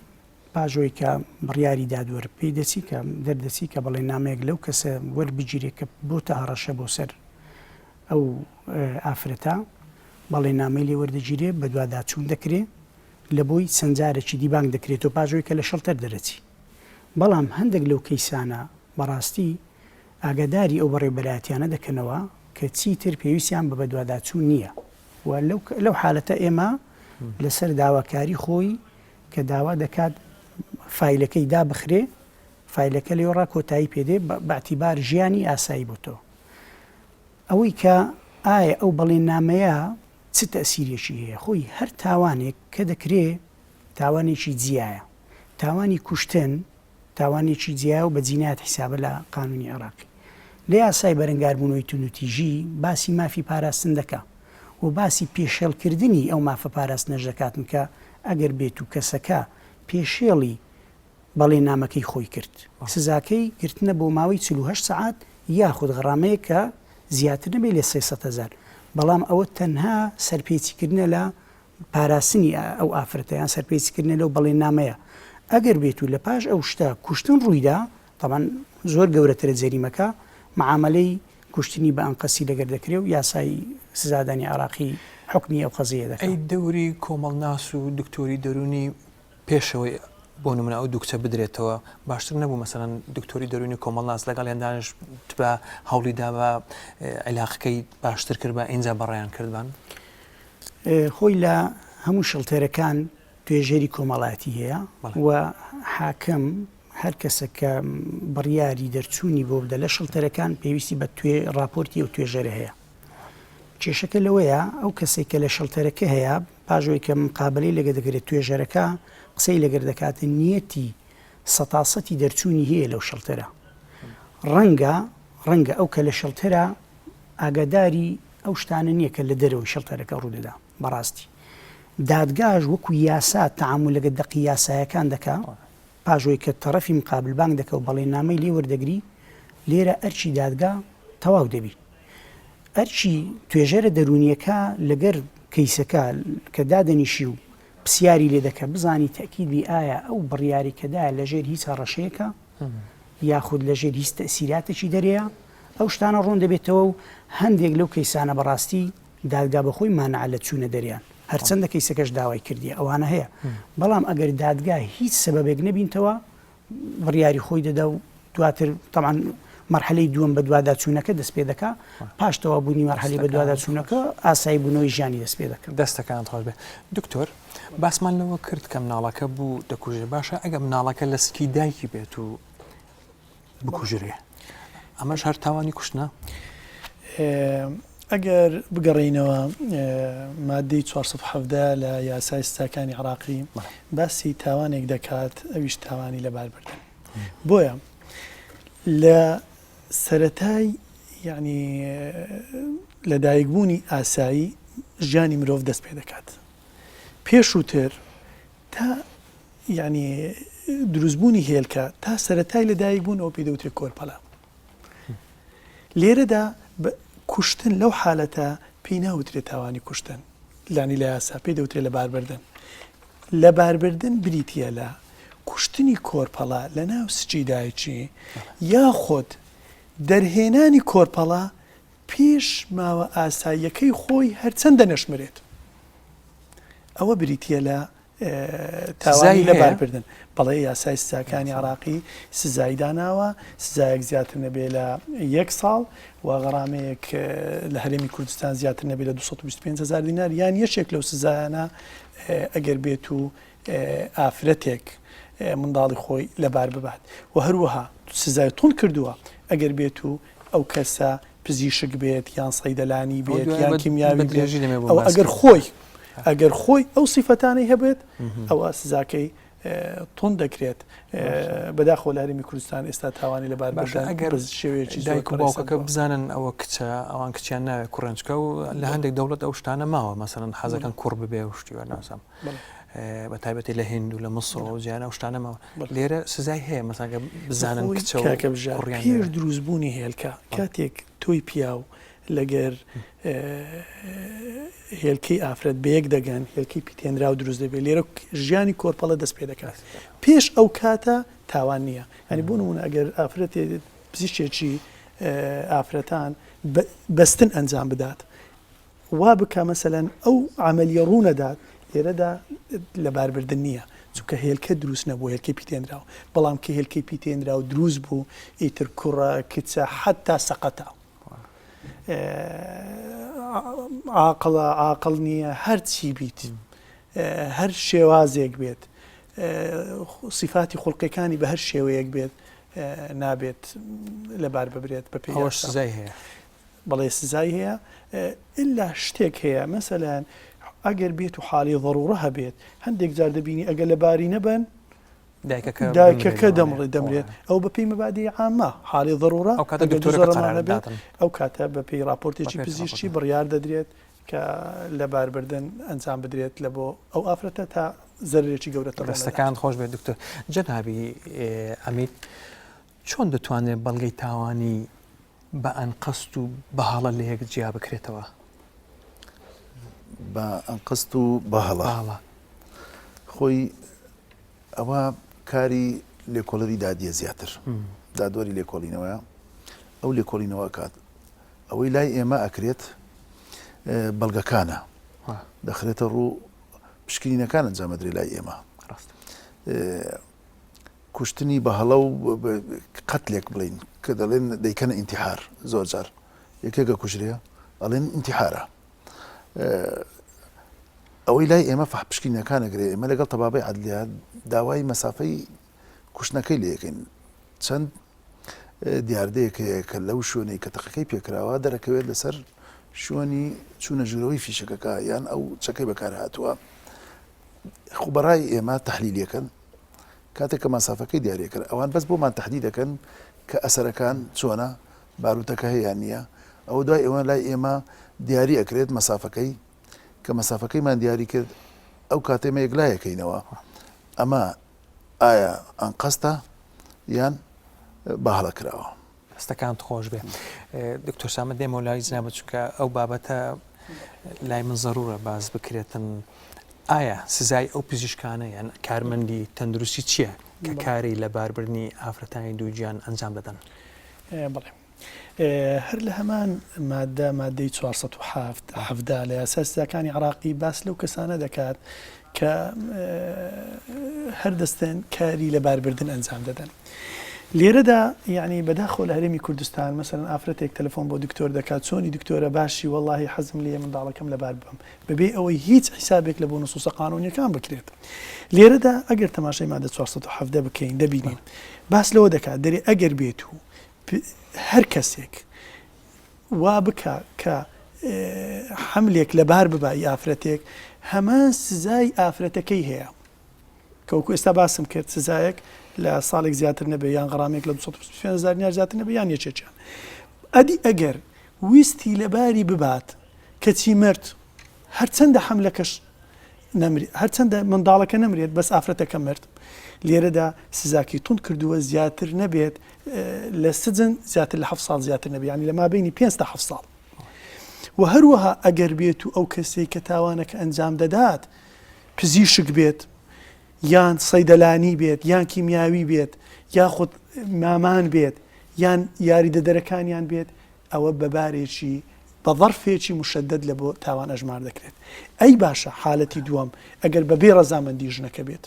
پاش ئەوەی کە بڕیاری دادوەر پێی دەچی کە دەردەچی کە بەڵێننامەیەک لەو کەسە وەربگیرێت کە بۆتە هەڕەشە بۆ سەر ئەو ئافرەتە، بەڵێننامەی لێ وەردەگیرێ، بەدواداچوون دەکرێ، لە بۆی چەند جارێکی دی بانگ دەکرێتەوە پاش ئەوەی کە لە شەڵتەر دەرەچی. بەڵام هەندێک لەو کەیسانە بەڕاستی ئاگاداری ئەو بەڕێوبەرایەتیانە دەکەنەوە کە چیتر پێویستیان بە بەدواداچوون نییە و لەو حالەتە ئێمە لەسەر داواکاری خۆی کە داوا دەکات فایلەکەی دابخرێ، فایلەکە لێوەڕا کۆتایی پێدێ بە ئیعتیبار ژیانی ئاسایی بۆتەوە. ئەوەی کە ئایا ئەو بەڵێننامەیە چ تەئسیرێکی هەیە؟ خۆی هەر تاوانێک کە دەکرێ تاوانێکی جیایە. تاوانی کوشتن تاوانێکی جیایە و بە جینایەت حیسابە لە قانوونی عێڕاقی. لە یاسای بەرەنگاربوونەوەی توندوتیژی باسی مافی پاراستن دەکا و باسی پێشێڵکردنی ئەو مافە پاراستنەش دەکاتن کە ئەگەر بێتوو کەسەکە پێشێڵی بەڵێننامەکەی خۆی کرد، سزاکەی گرتنە بۆ ماوەی 48 سەعات یاخود غەڕامەیەک کە زیاتر نەبێت لە 300 هەزار، بەڵام ئەوە تەنها سەرپێچیکردنە لە پاراستنی ئەو ئافرەتە یان سەرپێچیکردنە لەو بەڵێننامەیە، ئەگەر بێتو لە پاش ئەو شتە کوشتن ڕوویدا، تەبعەن زۆر گەورەترە جەریمەکە، معامەلەی کوشتنی بە ئەنقەستی لەگەر دەکرێ و یاسای سزادانی عێراقی حوکمی ئەو قەزیەیە دەکا. ئەی دەوری کۆمەڵناس و دکتۆری دەروونی پێشەوەی بۆ نمونە ئەو دوو کچە بدرێتەوە باشتر نەبوو مەسەلەن دکتۆری دەروونی کۆمەڵناس لەگەڵیان دانیشتبا هەوڵی دابا عیلاقەکەی باشتر کردبا ئینجا بەڕێیان کردبان؟ خۆی لە هەموو شڵتەرەکان توێژەری کۆمەڵایەتی هەیە و حاکم هەر کەسە کە بڕیاری دەرچوونی بۆ بدە لە شڵتەرەکان پێویستی بە توێ ڕاپۆرتی ئەو توێژەرە هەیە. کێشەکە لەوەیە ئەو کەسێک کە لە شڵتەرەکە هەیە پاش ئەوەی کە مقابەلەی لەگە دەکرێت توێژەرەکە قسەی لەگەر دەکات نیەتی سەتاسەتی دەرچوونی هەیە لەو شڵتەرە ڕەنگە ڕەنگە ئەو کە لە شڵتەرە ئاگاداری ئەو شتانە نییە کە لە دەرەوەی شڵتەرەکە ڕوودەدا بەڕاستی دادگاش وەکو یاسا تەعامول لەگە دەقی یاسایەکان دەکا پاش ئەوەی کە تەڕەفی مقابل بانگ دەکا و بەڵێننامەی لێ وەردەگری لێرە ئەرکی دادگا تەواو دەبی ئەرکی توێژەرە دەروونیەکە لەگەر کەیسەکە کە دادەنیشی و پسیاری لێ دەکە بزانی تەئکید بی ئایا ئەو بڕیاری کە دایە لەژێر هیچ هەڕەشەیەکە یاخود لەژێر هیچ تەئسیراتێکی دەرێیە ئەو شتانە ڕوون دەبێتەوە و هەندێک لەو کەیسانە بەڕاستی دادگا بەخۆی مانعە لە چوونە دەریان هەرچەندە کەیسەکەش داوای کردیە ئەوانە هەیە بەڵام ئەگەر دادگا هیچ سەبەبێک نەبینتەوە بڕیاری خۆی دەدا و دواتر تەبعەن مەرحەلەی دووەم بەدواداچوونەکە دەست پێ دەکا پاش تەواوبوونی مەرحەلەی بەدواداچوونەکە ئاسایی بوونەوەی ژیانی دەست پێ دەکا. دەستەکانت خۆش بێت دکتۆر باسمان لەوە کرد کە مناڵەکە بوو دەکوژێ باشە ئەگە مناڵەکە لە سکی دایکی بێت و بکوژرێ ئەمەش هەر تاوانی کوشتنە؟ ئەگەر بگەڕێینەوە مادەی 417 لە یاسای سزاکانی عراقی باسی تاوانێک دەکات ئەویش تاوانی لەباربردن بۆیە لە سەتای یعنی لەدایکبوونی ئاسایی ژیانی مرۆڤ دەست پێ دەکات پێشووتر تا یعنی. دروستبوونی هێلکە تا سەرەتای لەدایک بوون ئەوە پێی دەوترێت کۆرپەلە. لێرەدا کوشتن لەو حالەتە پێی ناوترێت تاوانی کوشتن لانی لە یاسا پێی دەوترێت لەباربردن. لەباربردن بریتییە لە کوشتنی کۆرپەڵە لە ناو سکی دایکی یاخود دەرهێنانی کۆرپەڵە پێش ماوە ئاساییەکەی خۆی هەرچەندە نەشمرێت. ئەوە بریتییە لە تاوانی لەباربردن. بەڵێ یاسای سزاکانی عراقی سزای داناوە، سزایەک زیاتر نەبێ لە یەک ساڵ و غەرامەیەک لە هەرێمی کوردستان زیاتر نەبێ لە 225 هزار دینار یان یەکێک لەو سزایانە ئەگەر بێت و ئافرەتێک منداڵی خۆی لەبار ببات و هەروەها سزای توند کردووە ئەگەر بێت و ئەو کەسە پزیشک بێت یان سەیدەلانی بێت یان کیمیاوی بێت ئەو ئەگەر خۆی ئەگەر خۆی ئەو سیفەتانەی هەبێت ئەوە سزاکەی توند دەکرێت بەداخەوە لە هەرێمی کوردستان ئێستا تاوانی لەبار باشە ئەگەر شێوەیەکی دایک و باوکەکە بزانن ئەوە کچە ئەوان کچیان ناوێت کوڕێنچکە و لە هەندێک دەوڵەت ئەو شتانە ماوە مەسەرەن حەزەکەن کوڕ ببێ و شتی وە نازم بە تایبەتی لە هند و لە مسڕ و جیانە و شتانە ماوە لێرە سزای هەیە مەساگە بزانن کچە پێش دروستبوونی هێلکە کاتێک تۆی پیاو لەگەر هێلکەی ئافرەت بەیەک دەگەن، هێلکەی پیتێنراو دروست دەبێت، لێرە ژیانی کۆرپەڵە دەست پێ دەکات، پێش ئەو کاتە تاوان نییە، یانی بۆ نموونە ئەگەر ئافرەتێ پزیشکێکی ئافرەتان بەستن ئەنجام بدات وا بکا مەسەلەن ئەو عەمەلیە ڕوو نەدات، لێرەدا لەباربردن نییە، چونکە هێلکە دروست نەبوو، هێلکەی پیتێنراو، بەڵام کە هێلکەی پیتێنراو دروست بوو ئیتر کوڕە کچە حەتا سەقەتە. عاقڵە عاقڵ نییە هەرچی بیت هەر شێوازێک بێت سیفاتی خوڵقەکانی بە هەر شێوەیەک بێت نابێت لەبار ببرێت بە پێی سزای هەیە بەڵێ سزای هەیە ئللا شتێک هەیە مەسەلەن ئەگەر بێت و حاڵی ضرورە هەبێت هەندێک جار دەبینی ئەگەر لەباری نەبن دایکەکە دەمڕێت دەمرێت ئەو بە پێی مەبادی عامە حاڵی ضرورە ئەو کاتە دکتۆرەکە قەرار دەداتن. ئەو کاتە بە پێی ڕاپۆرتێکی پزیشکی بڕیار دەدرێت کە لەباربردن ئەنجام بدرێت لە بۆ ئەو ئافرەتە تا زەرەرێکی گەورەتر ڕوو نەدات. دەستەکانت خۆش بێت دکتۆر. جەنابی عەمید چۆن دەتوانرێت بەڵگەی تاوانی بە ئەنقەست و بە هەڵە لە یەک جیا بکرێتەوە؟ بە ئەنقەست و بە هەڵە خۆی ئەوە کاری لێکۆڵەری دادیە زیاتر دادوەری لێکۆڵینەوەیە ئەو لێکۆڵینەوە کات ئەوەی لای ئێمە ئەکرێت بەڵگەکانە دەخرێتە ڕوو پشکنینەکان ئەنجامەدرێ لای ئێمە کوشتنی بە هەڵە و قەتلێک بڵین کە دەڵێن دەیکەنە ئینتیحار زۆر جار یەکێکە کوژرێ ئەڵێن ئینتیحارە ئەوەی لای ئێمە فەح پشکینەکان ئەگرێ ئێمە لەگەڵ تەبابەی عەدلیە داوای مەسافەی کوشتنەکەی لێ ئەکەین چەند دیاردەیەک هەیە کە لەو شوێنەی کە تەقەکەی پێکراوە دەرەکەوێت لەسەر شوێنی چوونە ژوورەوەی فیشەکەکە یان ئەو چەکەی بەکار هاتووە خوبەڕای ئێمە تحلیلەکەن کاتێک کە مەسافەکەی دیارەکەن ئەوان بەس بۆمان تهدی دەکەن کە ئەسەرەکان چۆنە باروتەکە هەیە یان نییە ئەوە دوای ئەوە لای ئێمە دیاری ئەکرێت مەسافەکەی کە مەسافەکەیمان دیاری کرد ئەو کاتێ مە یەکلایەکەینەوە ئەمە ئایا ئەنقەستە یان بە هەڵە کراوە. دەستەکانت خۆش بێ دکتۆر سامە دێمەوە لای جنابت چونکە ئەو بابەتە لای من زەرورە باس بکرێتن ئایا سزای ئەو پزیشکانە یان کارمەندی تەندروستی چییە کە کاری لەباربردنی ئافرەتانی دووگیان ئەنجام دەدەن؟ بەڵێ هەر لە هەمان مادە مادەی 407 حەفدا لە یاسای سزاکانی عراقی باس لەو کەسانە دەکات کە هەر دەستن کاری لەباربردن ئەنجام دەدەن. لێرەدا یعنی بەداخەوە لە هەرێمی کوردستان مەسەلەن ئافرەتێک تەلەفۆن بۆ دکتۆر دەکات چۆنی دکتۆرە باشی وەڵاهی حەزم لێیە منداڵەکەم لەبار ببەم بەبێ ئەوەی هیچ حیسابێک لە بۆ نصوصە قانونیەکان بکرێت لێرەدا ئەگەر تەماشای مادە 417 بکەین دەبینین باس لەوە دەکات دەرێ ئەگەر بێت و هەر کەسێک وا بکا کە حەملێک لەبار ببا ئی ئافرەتێک هەمان سزای ئافرەتەکەی هەیە کە وەکو ئێستا باسم کرد سزایەک لە ساڵێک زیاتر نەبێ یان غەرامێک لە 225 هەزار دینار زیاتر نەبێ یان یەکێکیان ئەدی ئەگەر ویستی لەباری ببات کەچی مرد هەرچەندە حەملەکەش نەمری هەرچەندە منداڵەکە نەمرێت بەس ئافرەتەکە مرد. لێرەدا سزاکەی توند کردووە زیاتر نەبێت لە سجن زیاتر لە حەفت ساڵ زیاتر نەبێت یانی لە مابەینی پێنج تا حەفت ساڵ و هەروەها ئەگەر بێت و ئەو کەسەی کە تاوانەکە ئەنجام دەدات پزیشک بێت یان سەیدەلانی بێت یان کیمیاوی بێت یاخود مامان بێت یان یاریدەدەرەکانیان بێت ئەوە بە بارێکی بە ظەرفێکی مشەدەد لە بۆ تاوان ئەژمار دەکرێت. ئەی باشە حالەتی دووەم ئەگەر بە بێ ڕەزامەندی ژنەکە بێت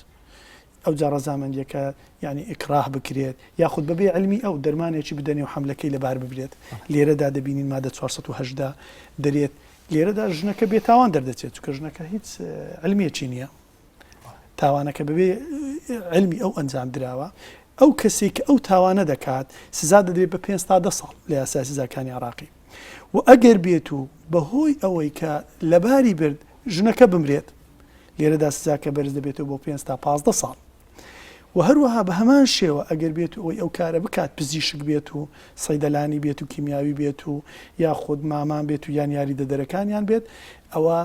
ئەوجا ڕەزامەندیەکە یانی ئیکراه بکرێت یاخود بە بێ علمی ئەو دەرمانێکی بدەنێ و حەملەکەی لەبار ببرێت لێرەدا دەبینین مادە 418 دەرێت لێرەدا ژنەکە بێتاوان دەردەچێت چونکە ژنەکە هیچ علمێکی نییە تاوانەکە بەبێ علمی ئەو ئەنجام دراوە ئەو کەسێک کە ئەو تاوانە دەکات سزا دەدرێت بە پێنج تا دە ساڵ لە یاسای سزاکانی عراقی و ئەگەر بێت و بەهۆی ئەوەی کە لەباری برد ژنەکە بمرێت لێرەدا سزاکە بەرز دەبێتەوە بۆ پێنج تا 15 ساڵ و هەروەها بە هەمان شێوە ئەگەر بێت و ئەوەی ئەو کارە بکات پزیشک بێت و سەیدەلانی بێت و کیمیاوی بێت و یاخود مامان بێت و یان یاریدەدەرەکانیان بێت ئەوە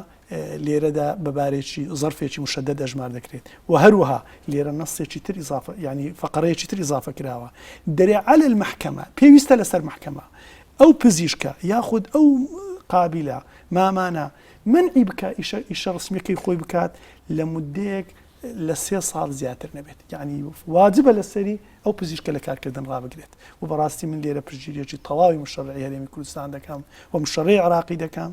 لێرەدا بە بارێکی زەرفێکی مشەدەد ئەژمار دەکرێت و هەروەها لێرە نەسێکی تر ئیزافە یانی فەقەرەیەکی تر ئیزافە کراوە دەرێ علی المحکمە پێویستە لەسەر مەحکەمە ئەو پزیشکە یاخود ئەو قابیلە مامانە منعی بکا ئیشە ئیشە ڕسمیەکەی خۆی بکات لە مدەیەک لە سێ ساڵ زیاتر نەبێت یعنی واجبە لەسەری ئەو پزیشکە لە کارکردن ڕابگرێت و بەڕاستی من لێرە پشتگیریەکی تەواوی مشەڕعی هەرێمی کوردستان دەکەم و مشەڕی عراقی دەکەم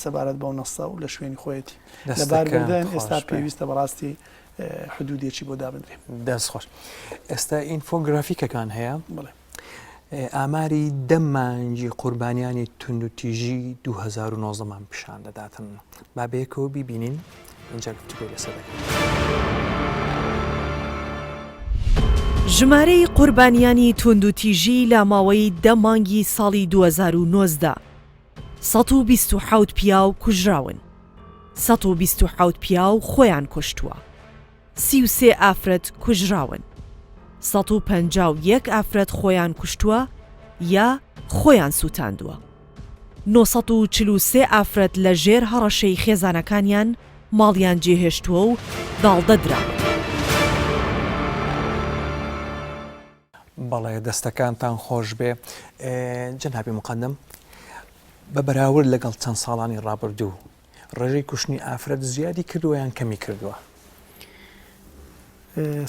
سەبارەت بەو نەسە و لە شوێنی خۆیەتی لەباربردن ئێستا پێویستە بەڕاستی حدودێکی بۆ دابنرێ. دەست خۆش. ئێستا ئینفۆگرافیکەکان هەیە بڵێ ئاماری دە مانگی قوربانیانی توندوتیژی 2019 مان پیشان دەداتن با بەیەکەوە بیبینین ئینجا گفتوگۆی لەسەر دەکەین. ژمارەی قوربانیانی توندوتیژی لە ماوەی دە مانگی ساڵی 2019 127 پیاو کوژراون 127 پیاو خۆیان کوشتووە. 33 ئافرەت کوژراون. 151 ئافرەت خۆیان کوشتووە یا خۆیان سووتاندووە. 943 ئافرەت لە ژێر هەڕەشەی خێزانەکانیان ماڵیان جێهێشتووە و داڵدە دراون. بەڵێ دەستەکانتان خۆش بێ جەنابی مقدم بە بەراورد لەگەڵ چەند ساڵانی ڕابردوو ڕێژەی کوشتنی ئافرەت زیادی کردووە یان کەمی کردووە؟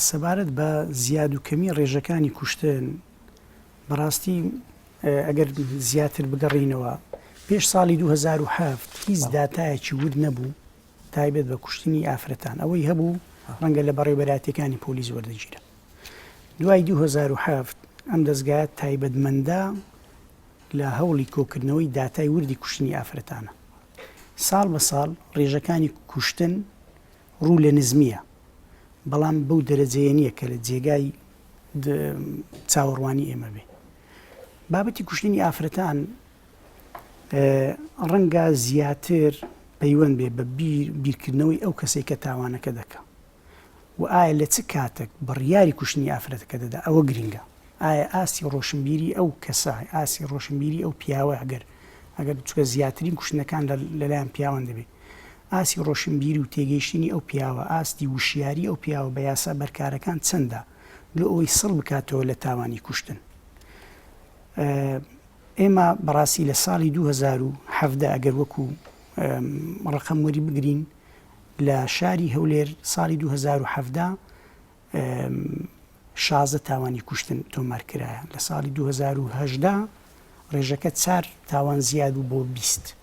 سەبارەت بە زیاد و کەمی ڕێژەکانی کوشتن بەڕاستی ئەگەر زیاتر بگەڕینەوە پێش ساڵی 2007 هیچ داتایەکی ورد نەبوو تایبەت بە کوشتنی ئافرەتان ئەوەی هەبوو ڕەنگە لە بەڕێوبەراتەکانی پۆلیس وەردەگیرا دوای 2007 ئەم دەزگایە تایبەتمەندە لە هەوڵی کۆکردنەوەی داتای وردی کوشتنی ئافرەتانە. ساڵ بە ساڵ ڕێژەکانی کوشتن ڕوو لە نزمییە، بەڵام بەو دەرەجەیە نییە کە لە جێگای چاوەڕوانی ئێمە بێ. بابەتی کوشتنی ئافرەتان ڕەنگە زیاتر پەیوەند بێ بە بیرکردنەوەی ئەو کەسەی کە تاوانەکە دەکا. و ئایا لە چ کاتەک بڕیاری کوشتنی ئافرەتەکە دەدا ئەوە گرینگە ئایا ئاستی ڕۆشنبیری ئەو کەسە ئاستی ڕۆشنبیری ئەو پیاوە ئەگەر ئەگەر چونکە زیاترین کوشتنەکان لەلایەن پیاوان دەبێت ئاستی ڕۆشنبیری و تێگەیشتنی ئەو پیاوە ئاستی وشیاری ئەو پیاوە بە یاسا بەرکارەکان چەندە لۆ ئەوەی سڵ بکاتەوە لە تاوانی کوشتن ئێمە بەڕاستی لە ساڵی 2017 ئەگەر وەکو ڕقم وەری بگرین لە شاری هەولێر ساڵی 2017 16 تاوانی کوشتن تۆمار کرایە، لە ساڵی 2018 ڕێژەکە چار تاوان زیاد بوو بۆ 20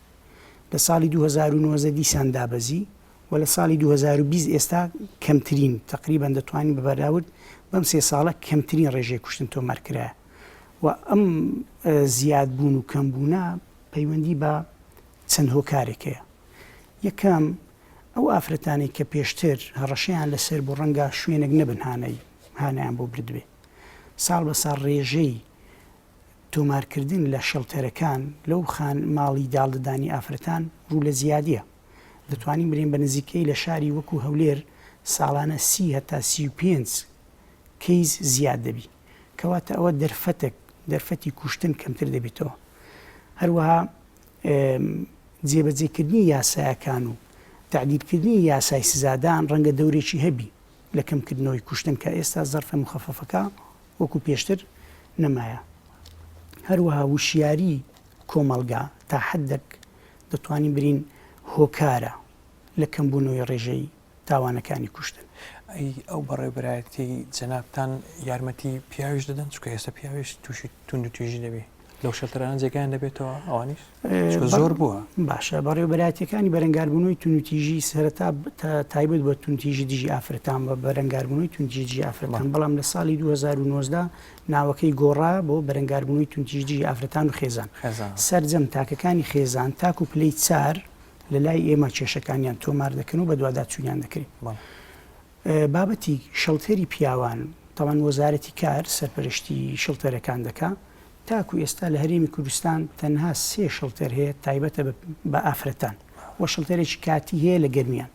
لە ساڵی 2019 دیسان دابەزی و لە ساڵی 2020 ئێستا کەمترین تقریبا دەتوانین بە بەراورد بەم سێ ساڵە کەمترین ڕێژەی کوشتن تۆمار کرایە و ئەم زیادبوون و کەمبوونە پەیوەندی بە چەند هۆکارێک هەیە. یەکەم، ئەو ئافرەتانەی کە پێشتر هەڕەشەیان لەسەر بوو ڕەنگە شوێنێک نەبن هانای هانایان بۆ بردبێ. ساڵ بە ساڵ ڕێژەی تۆمارکردن لە شێڵتەرەکان لەو خان ماڵی داڵدەدانی ئافرەتان ڕوو لە زیادیە. دەتوانین بلێین بە نزیکەی لە شاری وەکو هەولێر ساڵانە سی هەتا 35 کەیس زیاد دەبی. کەواتە ئەوە دەرفەتێک دەرفەتی کوشتن کەمتر دەبیتەوە. هەروەها جێبەجێکردنی یاسایەکان و تەعدیلکردنی یاسای سزادان ڕەنگە دەورێکی هەبی. لە کەمکردنەوەی کوشتن کە ئێستا زەرفە موخەفەفەکە وەکو پێشتر نەمایە. هەروەها وشیاری کۆمەڵگا تا حەدەک دەتوانین برین هۆکارە لە کەمبوونەوەی ڕێژەی تاوانەکانی کوشتن. ئەی ئەو بەڕێوبەرایەتیەی جەنابتان یارمەتی پیاویش دەدەن؟ چونکە ئێستا پیاویش تووشی توندوتیژی دەبی لەو شەلتەرانە جێگایان دەبێتەوە ئەوانیش؟ چونکە زۆر بووە. باشە بەڕێوبەرایەتیەکانی بەرەنگاربوونەوەی توندوتیژی سەرەتا تایبەت بە توندتیژی دژی ئافرەتان بە بەرەنگاربوونەوەی توندتیژی دژی ئافرەتان بەڵام لە ساڵی 2019 ناوەکەی گۆڕا بۆ بەرەنگاربوونەوەی توندتیژی دژی ئافرەتان و خێزان سەرجەم تاکەکانی خێزان تاکو پلەی چار لە لای ئێمە کێشەکانیان تۆمار دەکەن و بەدواداچوونیان دەکرێت. بابەتی شڵتەری پیاوان، تاوان وەزارەتی کار سەرپەرشتی شڵتەرەکان دەکا، تاکو ئێستا لە هەرێمی کوردستان تەنها سێ شڵتەر هەیە تایبەتە بە ئافرەتان و شڵتەرێکی کاتی هەیە لە گەرمیان،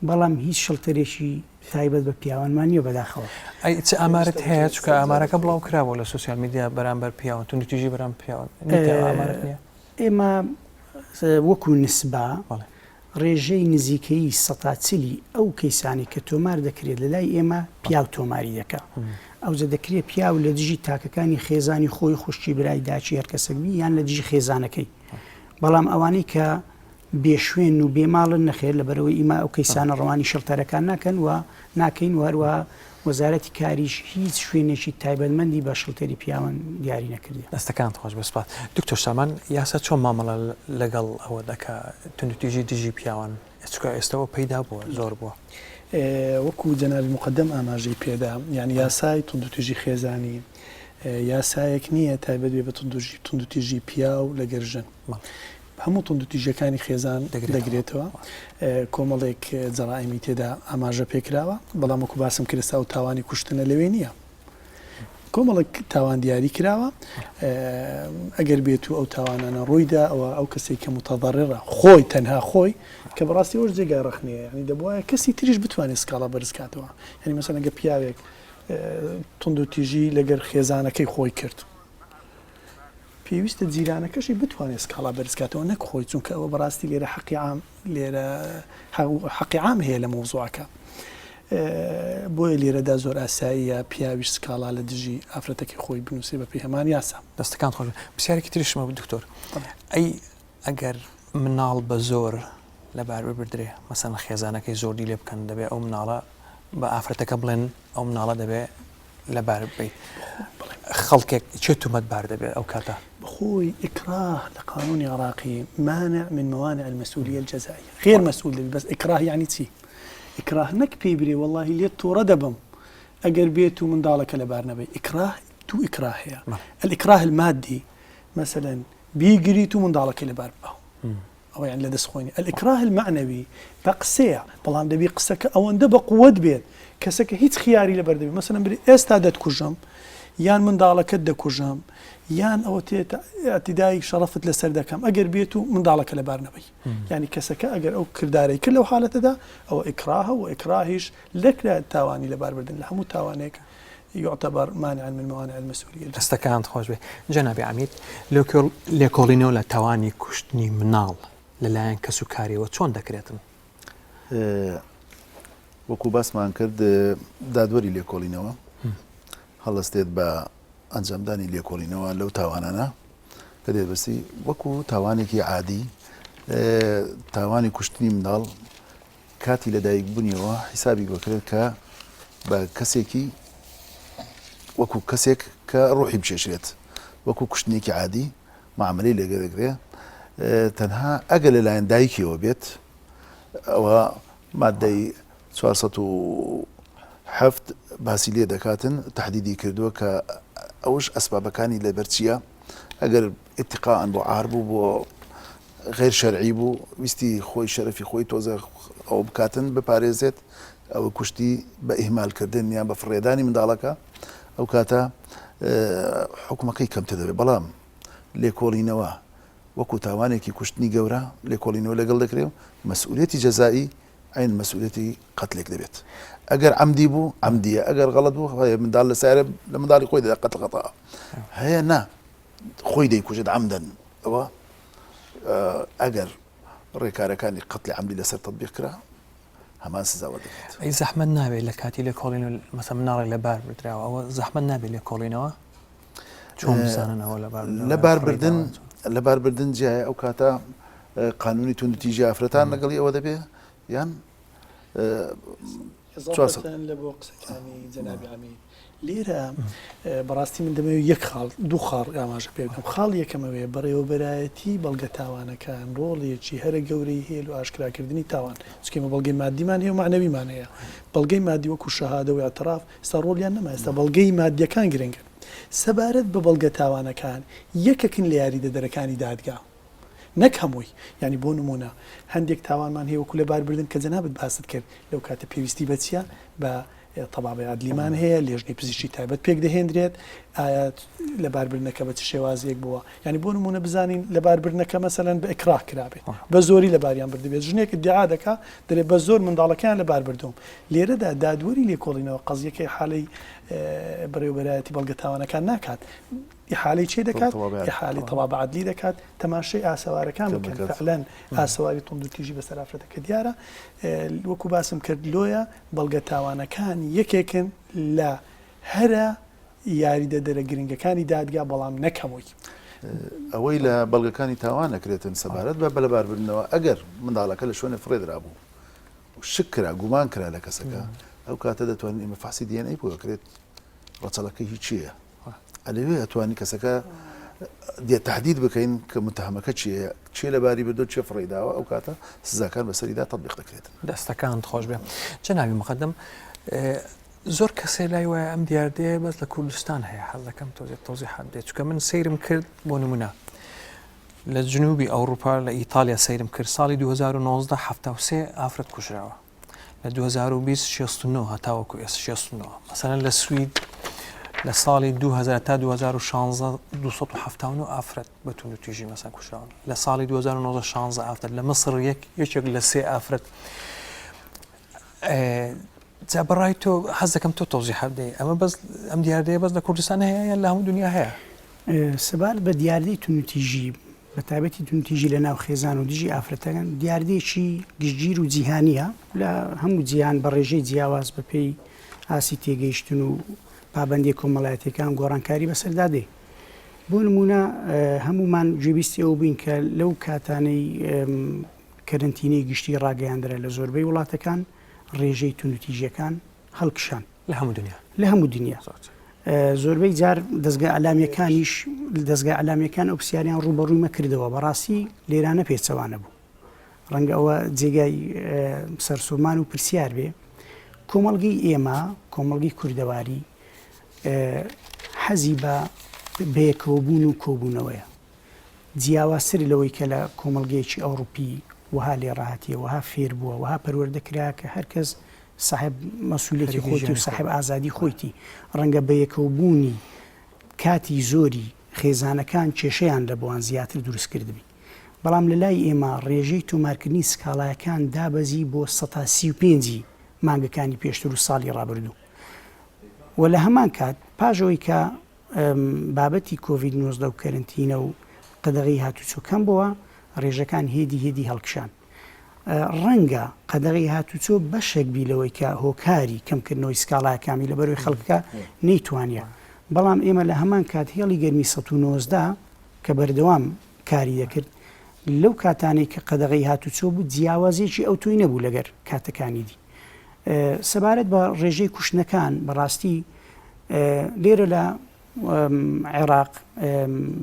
بەڵام هیچ شڵتەرێکی تایبەت بە پیاوانمان نییە بەداخەوە. ئەی چ ئامارت هەیە؟ چونکە ئامارەکە بڵاو کرابووە لە سۆسیال میدیا بەرامبەر پیاوان، توندوتیژی بەرامبەر پیاوان، نیتە ئامارت نییە؟ ئێمە وەکو نسبە ڕێژەی نزیکەیی سەتا چلی ئەو کەیسانەی کە تۆمار دەکرێت لە لای ئێمە پیاو تۆماری دەکا. ئەوجە دەکرێت پیاو لە دژی تاکەکانی خێزانی خۆی، خوشکی، برای، داکی هەر کەسێک بی یان لە دژی خێزانەکەی. بەڵام ئەوانەی کە بێ شوێن و بێ ماڵن نەخێر لەبەرئەوەی ئیمە ئەو کەیسانە ڕەوانی شڵتەرەکان ناکەن و ناکەین و هەروەها وەزارەتی کاریش هیچ شوێنێکی تایبەتمەندی بە شڵتەری پیاوان دیاری نەکردیە. دەستەکانت خۆش بێت سوپاس. دکتۆر سامان یاسا چۆن مامەڵە لەگەڵ ئەوە دەکا توندوتیژی دژی پیاوان چونکە ئێستا ئەوە پەیدا بووە زۆر بووە. وەکو جەنابی موقەدەم ئاماژەی پێدا یانی یاسای توندوتیژی خێزانی یاسایەک نییە تایبەت بێ بە توندوتیژی پیاو لەگەر ژن. هەموو توندوتیژیەکانی خێزان دەگرێتەوە، کۆمەڵێک جەرائیمی تێدا ئاماژە پێکراوە، بەڵام وەکو باسم کرد ئێستا ئەو تاوانی کوشتنە لەوێ نییە. کۆمەڵێک تاوان دیاری کراوە، ئەگەر بێت و ئەو تاوانانە ڕوویدا ئەوە ئەو کەسێک کە متەضەڕڕە خۆی تەنها خۆی کە بەڕاستی ئەوش جێگای ڕەخنەیە، یانی دەبوایە کەسی تریش بتوانێت سکاڵا بەرز کاتەوە، یانی مەسەلەن گەر پیاوێک توندوتیژی لەگەر خێزانەکەی خۆی کرد، پێویستە جیرانەکەشی بتوانێت سکاڵا بەرزکاتەوە نەک خۆی چونکە ئەوە بەڕاستی لێرە حەقی عام لێرە حەقی عام هەیە لە مەوزوعەکە بۆیە لێرەدا زۆر ئاساییە پیاویش سکاڵا لە دژی ئافرەتەکەی خۆی بنووسێ بە پێی هەمان یاسا. دەستەکانت خۆش بێت. پرسیارێکی تریشم هەبوو دکتۆر ئەی ئەگەر مناڵ بە زۆر لەبار ببردرێ مەسەلەن خێزانەکەی زۆردی لێ بکەن دەبێ ئەو مناڵە بە ئافرەتەکە بڵێن ئەو مناڵە دەبێ لەبار ببەیت خەڵکێک چێ تومەتبار دەبێت ئەو کاتە؟ بەخۆی ئیکراه لە قانونی عراقی مانع من موانع المسئولیە الجزائیە غیر مسئول دەبی بەس ئیکراه یعنی چی ئیکراه نەک پێی برێ وەڵاهی لێت توڕە دەبم ئەگەر بێت و منداڵەکە لەبار نەبەی ئیکراه دوو ئیکراه هەیە الإکراه المادی مثلا بیگریت و منداڵەکەی لەبار ببە ئەوە یان لە دەست خۆی نیە الاکراه المعنوی بە قسەیە بەڵام دەبی قسەکە ئەوەندە بە قوت بێت کەسەکە هیچ خیاری لەبەر دەبی مەسەلەن بری ئێستا دەتکوژم یان منداڵەکەت دەکوژم یان ئەوە تێت اعتدای شەڕەفت لەسەر دەکەم ئەگەر بێت و منداڵەکە لەبار نەبەی یعنی کەسەکە ئەگەر ئەو کردارەی کرد لەو حالەتەدا ئەوە ئیکراهە و ئیکراهیش لەکرا تاوانی لەباربردن لە هەموو تاوانێک يعتبر مانعا من موانع المسئولیە. دەستەکانت خۆش بێ جەنابی عەمید، لێکۆڵینەوە لە تاوانی کوشتنی مناڵ لە لایەن کەس و کاریەوە چۆن دەکرێتن؟ وەکو باسمان کرد دادوەری لێکۆڵینەوە هەڵستێت بە ئەنجامدانی لێکۆڵینەوە لەو تاوانانە کە دێت بەسی وەکو تاوانێکی عادی تاوانی کوشتنی منداڵ کاتی لەدایک بونیەوە حیسابی بکرێت کە بە کەسێکی وەکو کەسێک کە ڕوحی بچێشرێت وەکو کوشتنێکی عادی معاملەی لێگە دەکرێ تەنها ئەگەر لەلایەن دایکیەوە بێت ئەوە مادەی 407 باسی لێ دەکاتن تهدیدی کردووە کە ئەوش ئەسبابەکانی لەبەر چییە ئەگەر اتقاء بۆ عار بوو بۆ غیر شەرعی بوو ویستی خۆی شەرەفی خۆی تۆزێ ئەوە بکاتن بپارێزێت ئەوە کوشتی بە ئیهمال کردن یان بە فڕێدانی منداڵەکە ئەو کاتە حکومەکەی کەمتر دەبێت بەڵام لێکۆڵینەوە وەکو تاوانێکی کوشتنی گەورە لێکۆڵینەوە لەگەڵ دەکرێ و مەسئولیەتی جەزایی عین مەسئولیەتی قەتلێک دەبێت ئەگەر عەمدی بوو عەمدیە ئەگەر غەڵەت بوو منداڵ لە سایرە لە منداڵی خۆی دەدا قەتل خەتا هەیە نا خۆی دەیکوژێت عەمدەن ئەوە ئەگەر ڕێکارەکانی قەتلی عەمدی لەسەر تەتبیق کرا. هەمان سزا وەردەگرێت. ئەی زەحمەت نابێت لە کاتی لێکۆڵینەوە مەسەلەن مناڵێک لە بار بردراوە ئەوە زەحمەت نابێت لێکۆڵینەوە؟ چۆن بزانن ئەوە لە بار لە باربردن لە باربردن جیایە ئەو کاتە قانونی توندوتیژی ئافرەتان لەگەڵی ئەوە دەبێ یان لە بۆ قسەکانی جەنابی عەمید لێرە بەڕاستی من دەمەوێت یەک خاڵ دوو خاڵ ئاماژە پێ بکەم خاڵ یەکەمەوەیە بەڕێوەبەرایەتی بەڵگە تاوانەکان ڕۆڵێکی هەرە گەورەی هەیە لە ئاشکراکردنی تاوان چونکە ئێمە بەڵگەی مادیمان هەیە و مەعنەویمان هەیە بەڵگەی مادی وەکو شەهادە و اعتراف ئێستا ڕۆڵیان نەما ئێستا بەڵگەی مادیەکان گرنگن سەبارەت بە بەڵگە تاوانەکان یەکەکن لە یاریدەدەرەکانی دادگا نەک هەمووی یانی بۆ نموونە هەندێک تاوانمان هەیە وەکو لەباربردن کە جەنابت باست کرد لەو کاتە پێویستی بە چییە بە تەبابەی عەدلیمان هەیە لێژنەی پزیشکی تایبەت پێک دەهێندرێت ئایا لەباربردنەکە بە چ شێوازێک بووە یانی بۆ نموونە بزانین لەباربردنەکە مەسەلەن بە ئیکراه کرابێت بە زۆری لەباریان بردبێت ژنێک ئیدعا دەکا دەرێ بە زۆر منداڵەکەیان لەبار بردووم لێرەدا دادوەری لێکۆڵینەوە قەزیەکەی حالەی بەڕێوەبەرایەتی بەڵگە تاوانەکان ناکات ئیحالەی چێ دەکات؟ ئیحالەی تەوابە عەدلی دەکات، تەماشای ئاسەوارەکان بکەن، فعلەن ئاسەواری توندوتیژی بەسەر ئافرەتەکە دیارە، وەکو باسم کرد لۆیە بەڵگە تاوانەکان یەکێکن لە هەرە یاریدەدەرە گرنگەکانی دادگا، بەڵام نەک هەمووی. ئەوەی لە بەڵگەکانی تاوان ئەکرێتن سەبارەت بە لەباربردنەوە، ئەگەر منداڵەکە لە شوێنێ فڕێدرابوو شک کرا گومان کرا لە کەسەکە، ئەو کاتە دەتوانین ئێمە فەحسی DNA بۆ ئەکرێت ڕەچەڵەکەی هی کێیە؟ ئەلەوێ ئەتوانی کەسەکە دێ تهدید بکەین کە متهمەکە چیە چێ لەباری بردو چێ فڕێی داوە ئەو کاتە سزاکان بەسەریدا تطبیق دەکرێت. دەستەکانت خۆش بێ جەنابی مقدم زۆر کەسێ لای وایە ئەم دیاردەیە بەس لە کوردستان هەیە حەز دەکەم تۆزێک تەوزیحات بدەیت چونکە من سەیرم کرد بۆ نمونە لە جنوبی ئەوروپا لە ئیتالیا سەیرم کرد ساڵی 2019 73 ئافرەت کوژراوە لە 2020 69 هەتاوەکو ئێستا 69 مەسەلەن لە سوید لە ساڵی 2000 تا 2016 279 ئافرەت بە توندوتیژی مەسەن کوژراون لە ساڵی 2019 16 ئافرەت لە مصر یەک یەکێک لە سێ ئافرەت جا بەڕای تۆ حەز دەکەم تۆ تەوزیحە بدەی ئەمە بەس ئەم دیاردەیە بەس لە کوردستان هەیە یان لە هەموو دنیا هەیە؟ سەبارەت بە دیاردەی توندوتیژی بە تایبەتی توندوتیژی لە ناو خێزان و دژی ئافرەتەکان دیاردەیەکی گشتگیر و جیهانییە لە هەموو جیهان بە ڕێژەی جیاواز بە پێی ئاستی تێگەیشتن و پابەندیە کۆمەڵایەتیەکان گۆڕانکاری بەسەردا دێ بۆ نمونە هەمومان گوێبیستی ئەو بووین کە لەو کاتانەی کەرەنتینەی گشتی ڕاگەیاندرا لە زۆربەی وڵاتەکان ڕێژەی توندوتیژیەکان هەڵکشان. لە هەموو دنیا. لە هەموو دنیا. زۆربەی جار دەزگا ئیعلامیەکانیش دەزگا ئیعلامیەکان ئەو پرسیاریان ڕووبەڕووی مە کردەوە بەڕاستی لێرانە پێچەوانە بوو. ڕەنگە ئەوە جێگای سەرسوڕمان و پرسیار بێ. کۆمەڵگەی ئێمە کۆمەڵگەی کوردەواری حەزی بە بەیەکەوەبوون و کۆبوونەوەیە. جیاوازتر لەوەی کە لە کۆمەڵگەیەکی ئەوڕوپی وەها لێڕاهاتیە، وەها فێر بووە، وەها پەروەردە کرا کە هەر کەس ساحێب مەسولیەتی خۆیتی و ساحێب ئازادی خۆیتی، ڕەنگە بەیەکەوبوونی کاتی زۆری خێزانەکان کێشەیان لە بۆان زیاتر دروست کردبی. بەڵام لە لای ئێمە ڕێژەی تۆمارکردنی سکاڵایەکان دابەزی بۆ سەتا 35 ی مانگەکانی پێشتر و ساڵی ڕابردوو و لە هەمان کات پاش ئەوەی کە بابەتی کۆڤید 19 و کەرنتینە و قەدەغەی هاتوچۆ کەم بۆوە، ڕێژەکان هێدی هێدی هەڵکشان. ڕەنگە قەدەغەی هاتوچۆ بەشێک بی لەوەی کە هۆکاری کەمکردنەوەی سکاڵاکان بی لەبەرئەوەی خەڵکەکە نەیتوانیە بەڵام ئێمە لە هەمان کات هێڵی گەرمی 119 کە بەردەوام کاری دەکرد لەو کاتانەی کە قەدەغەی هاتوچۆ بوو جیاوازیەکی ئەوتۆی نەبوو لەگەر کاتەکانی دی سەبارەت بە ڕێژەی کوشتنەکان بەڕاستی لێرە لە عێراق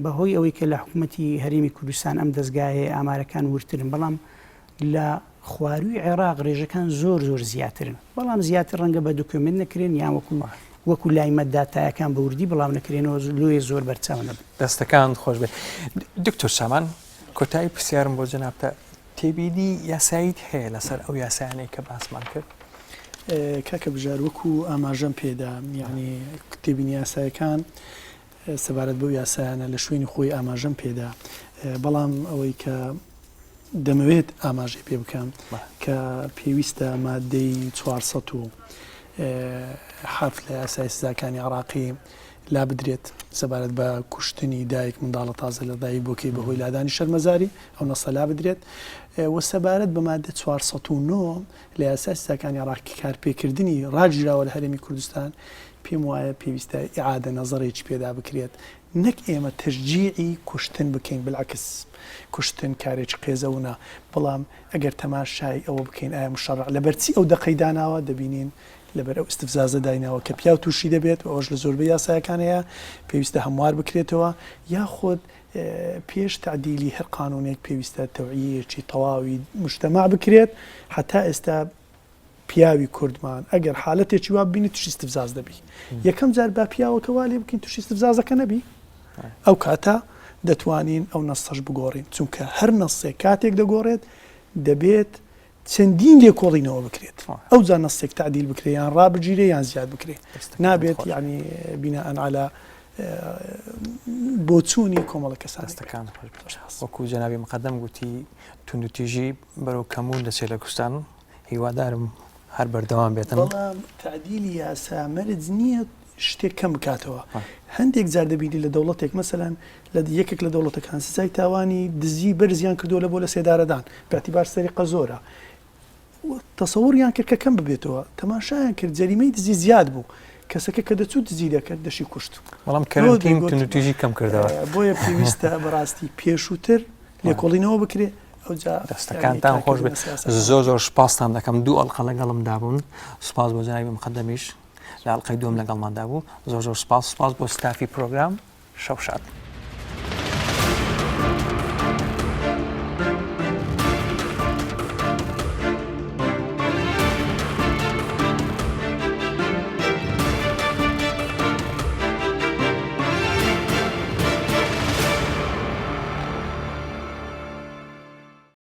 بەهۆی ئەوەی کە لە حکوومەتی هەرێمی کوردستان ئەم دەزگایە ئامارەکان وردترن بەڵام لە خوارووی عێراق ڕێژەکان زۆر زۆر زیاترن بەڵام زیاتر ڕەنگە بە document نەکرێن یان وەکو وەکو لایمە داتایەکان بە وردی بڵاو نەکرێنەوە لۆیە زۆر بەرچاو نەبن. دەستەکانت خۆش بێت دکتۆر سامان کۆتایی پرسیارم بۆ جەنابتە تێبینی یاساییت هەیە لەسەر ئەو یاسایانەی کە باسمان کرد؟ کاکە بژار وەکو ئاماژەم پێدا یانی تێبینی یاسایەکان سەبارەت بەو یاسایانە لە شوێنی خۆی ئاماژەم پێدا بەڵام ئەوەی کە دەمەوێت ئاماژەی پێ بکەم کە پێویستە مادەی 400 و حەفت لە یاسای سزاکانی عراقی. لابدرێت سەبارەت بە کوشتنی دایک منداڵە تازە لە دایک بۆکەی بەهۆی لادانی شەرمەزاری ئەو نەسە لابدرێت و سەبارەت بە مادە 409 لە یاسای سزاکانی عێراق کە کارپێکردنی ڕاگیراوە لە هەرێمی کوردستان پێم وایە پێویستە ئیعادە نەزەرێکی پێدا بکرێت نەک ئێمە تەشجیعی کوشتن بکەین بالعکس کوشتن کارێکی قێزەونە بەڵام ئەگەر تەماشای ئەوە بکەین ئایا مشەڕع لەبەرچی ئەو دەقەی داناوە دەبینین لەبەر ئەو ئیستفزازە دایناوە کە پیاو تووشی دەبێت و ئەوەش لە زۆربەی یاسایەکان هەیە پێویستە هەموار بکرێتەوە یاخود پێش تەعدیلی هەر قانونێک پێویستە تەوعیەیەکی تەواوی مجتەمع بکرێت هەتا ئێستا پیاوی کوردمان ئەگەر حالەتێکی وا ببینی توشی استفزاز دەبی یەکەم جار با پیاوەکە وا لێ بکەین توشی استفزازەکە نەبی ئەو کاتە دەتوانین ئەو نەسەش بگۆڕین چونکە هەر نەسێک کاتێک دەگۆڕێت دەبێت چەندین لێکۆڵینەوە بکرێت ئەوجا نەسێک تەعدیل بکرێ یان ڕابگیرێ یان زیاد بکرێ نابێت یعنی بیناء علی بۆچوونی کۆمەڵە کەسان دەستەکان وەکو جەنابی مقدم گوتی توندوتیژی بەرەو کەمون دەچێت لە کوردستان هیوادارم هەر بەردەوام بێتن. بەڵام تەعدیلی یاسا مەرج نییە شتێک کەم بکاتەوە. هەندێک جار دەبینی لە دەوڵەتێک مەسەلەن لە یەکێک لە دەوڵەتەکان سزای تاوانی دزی بەرزیان کردووە لە بۆ لە سێدارەدان بە اعتبار سەریقە زۆرە تەسەوریان کرد کە کەم ببێتەوە تەماشایان کرد جەریمەی دزی زیاد بوو کەسەکە کە دەچوو دزی دەکرد دەشی کوشت. بەڵام کەرەنتین توندوتیژی کەم کردەوە. بۆیە پێویستە بەڕاستی پێشووتر لێکۆڵینەوە بکرێ ئەوجا دەستەکانتان خۆش بێت زۆر زۆر سوپاستان دەکەم دوو ئەڵقە لەگەڵمدا بوون سوپاس بۆ جەنابی مقدەمیش لە ئەڵقەی دووەم لەگەڵماندا بوو زۆر زۆر سوپاس سوپاس بۆ ستافی پرۆگرام شەو شاد.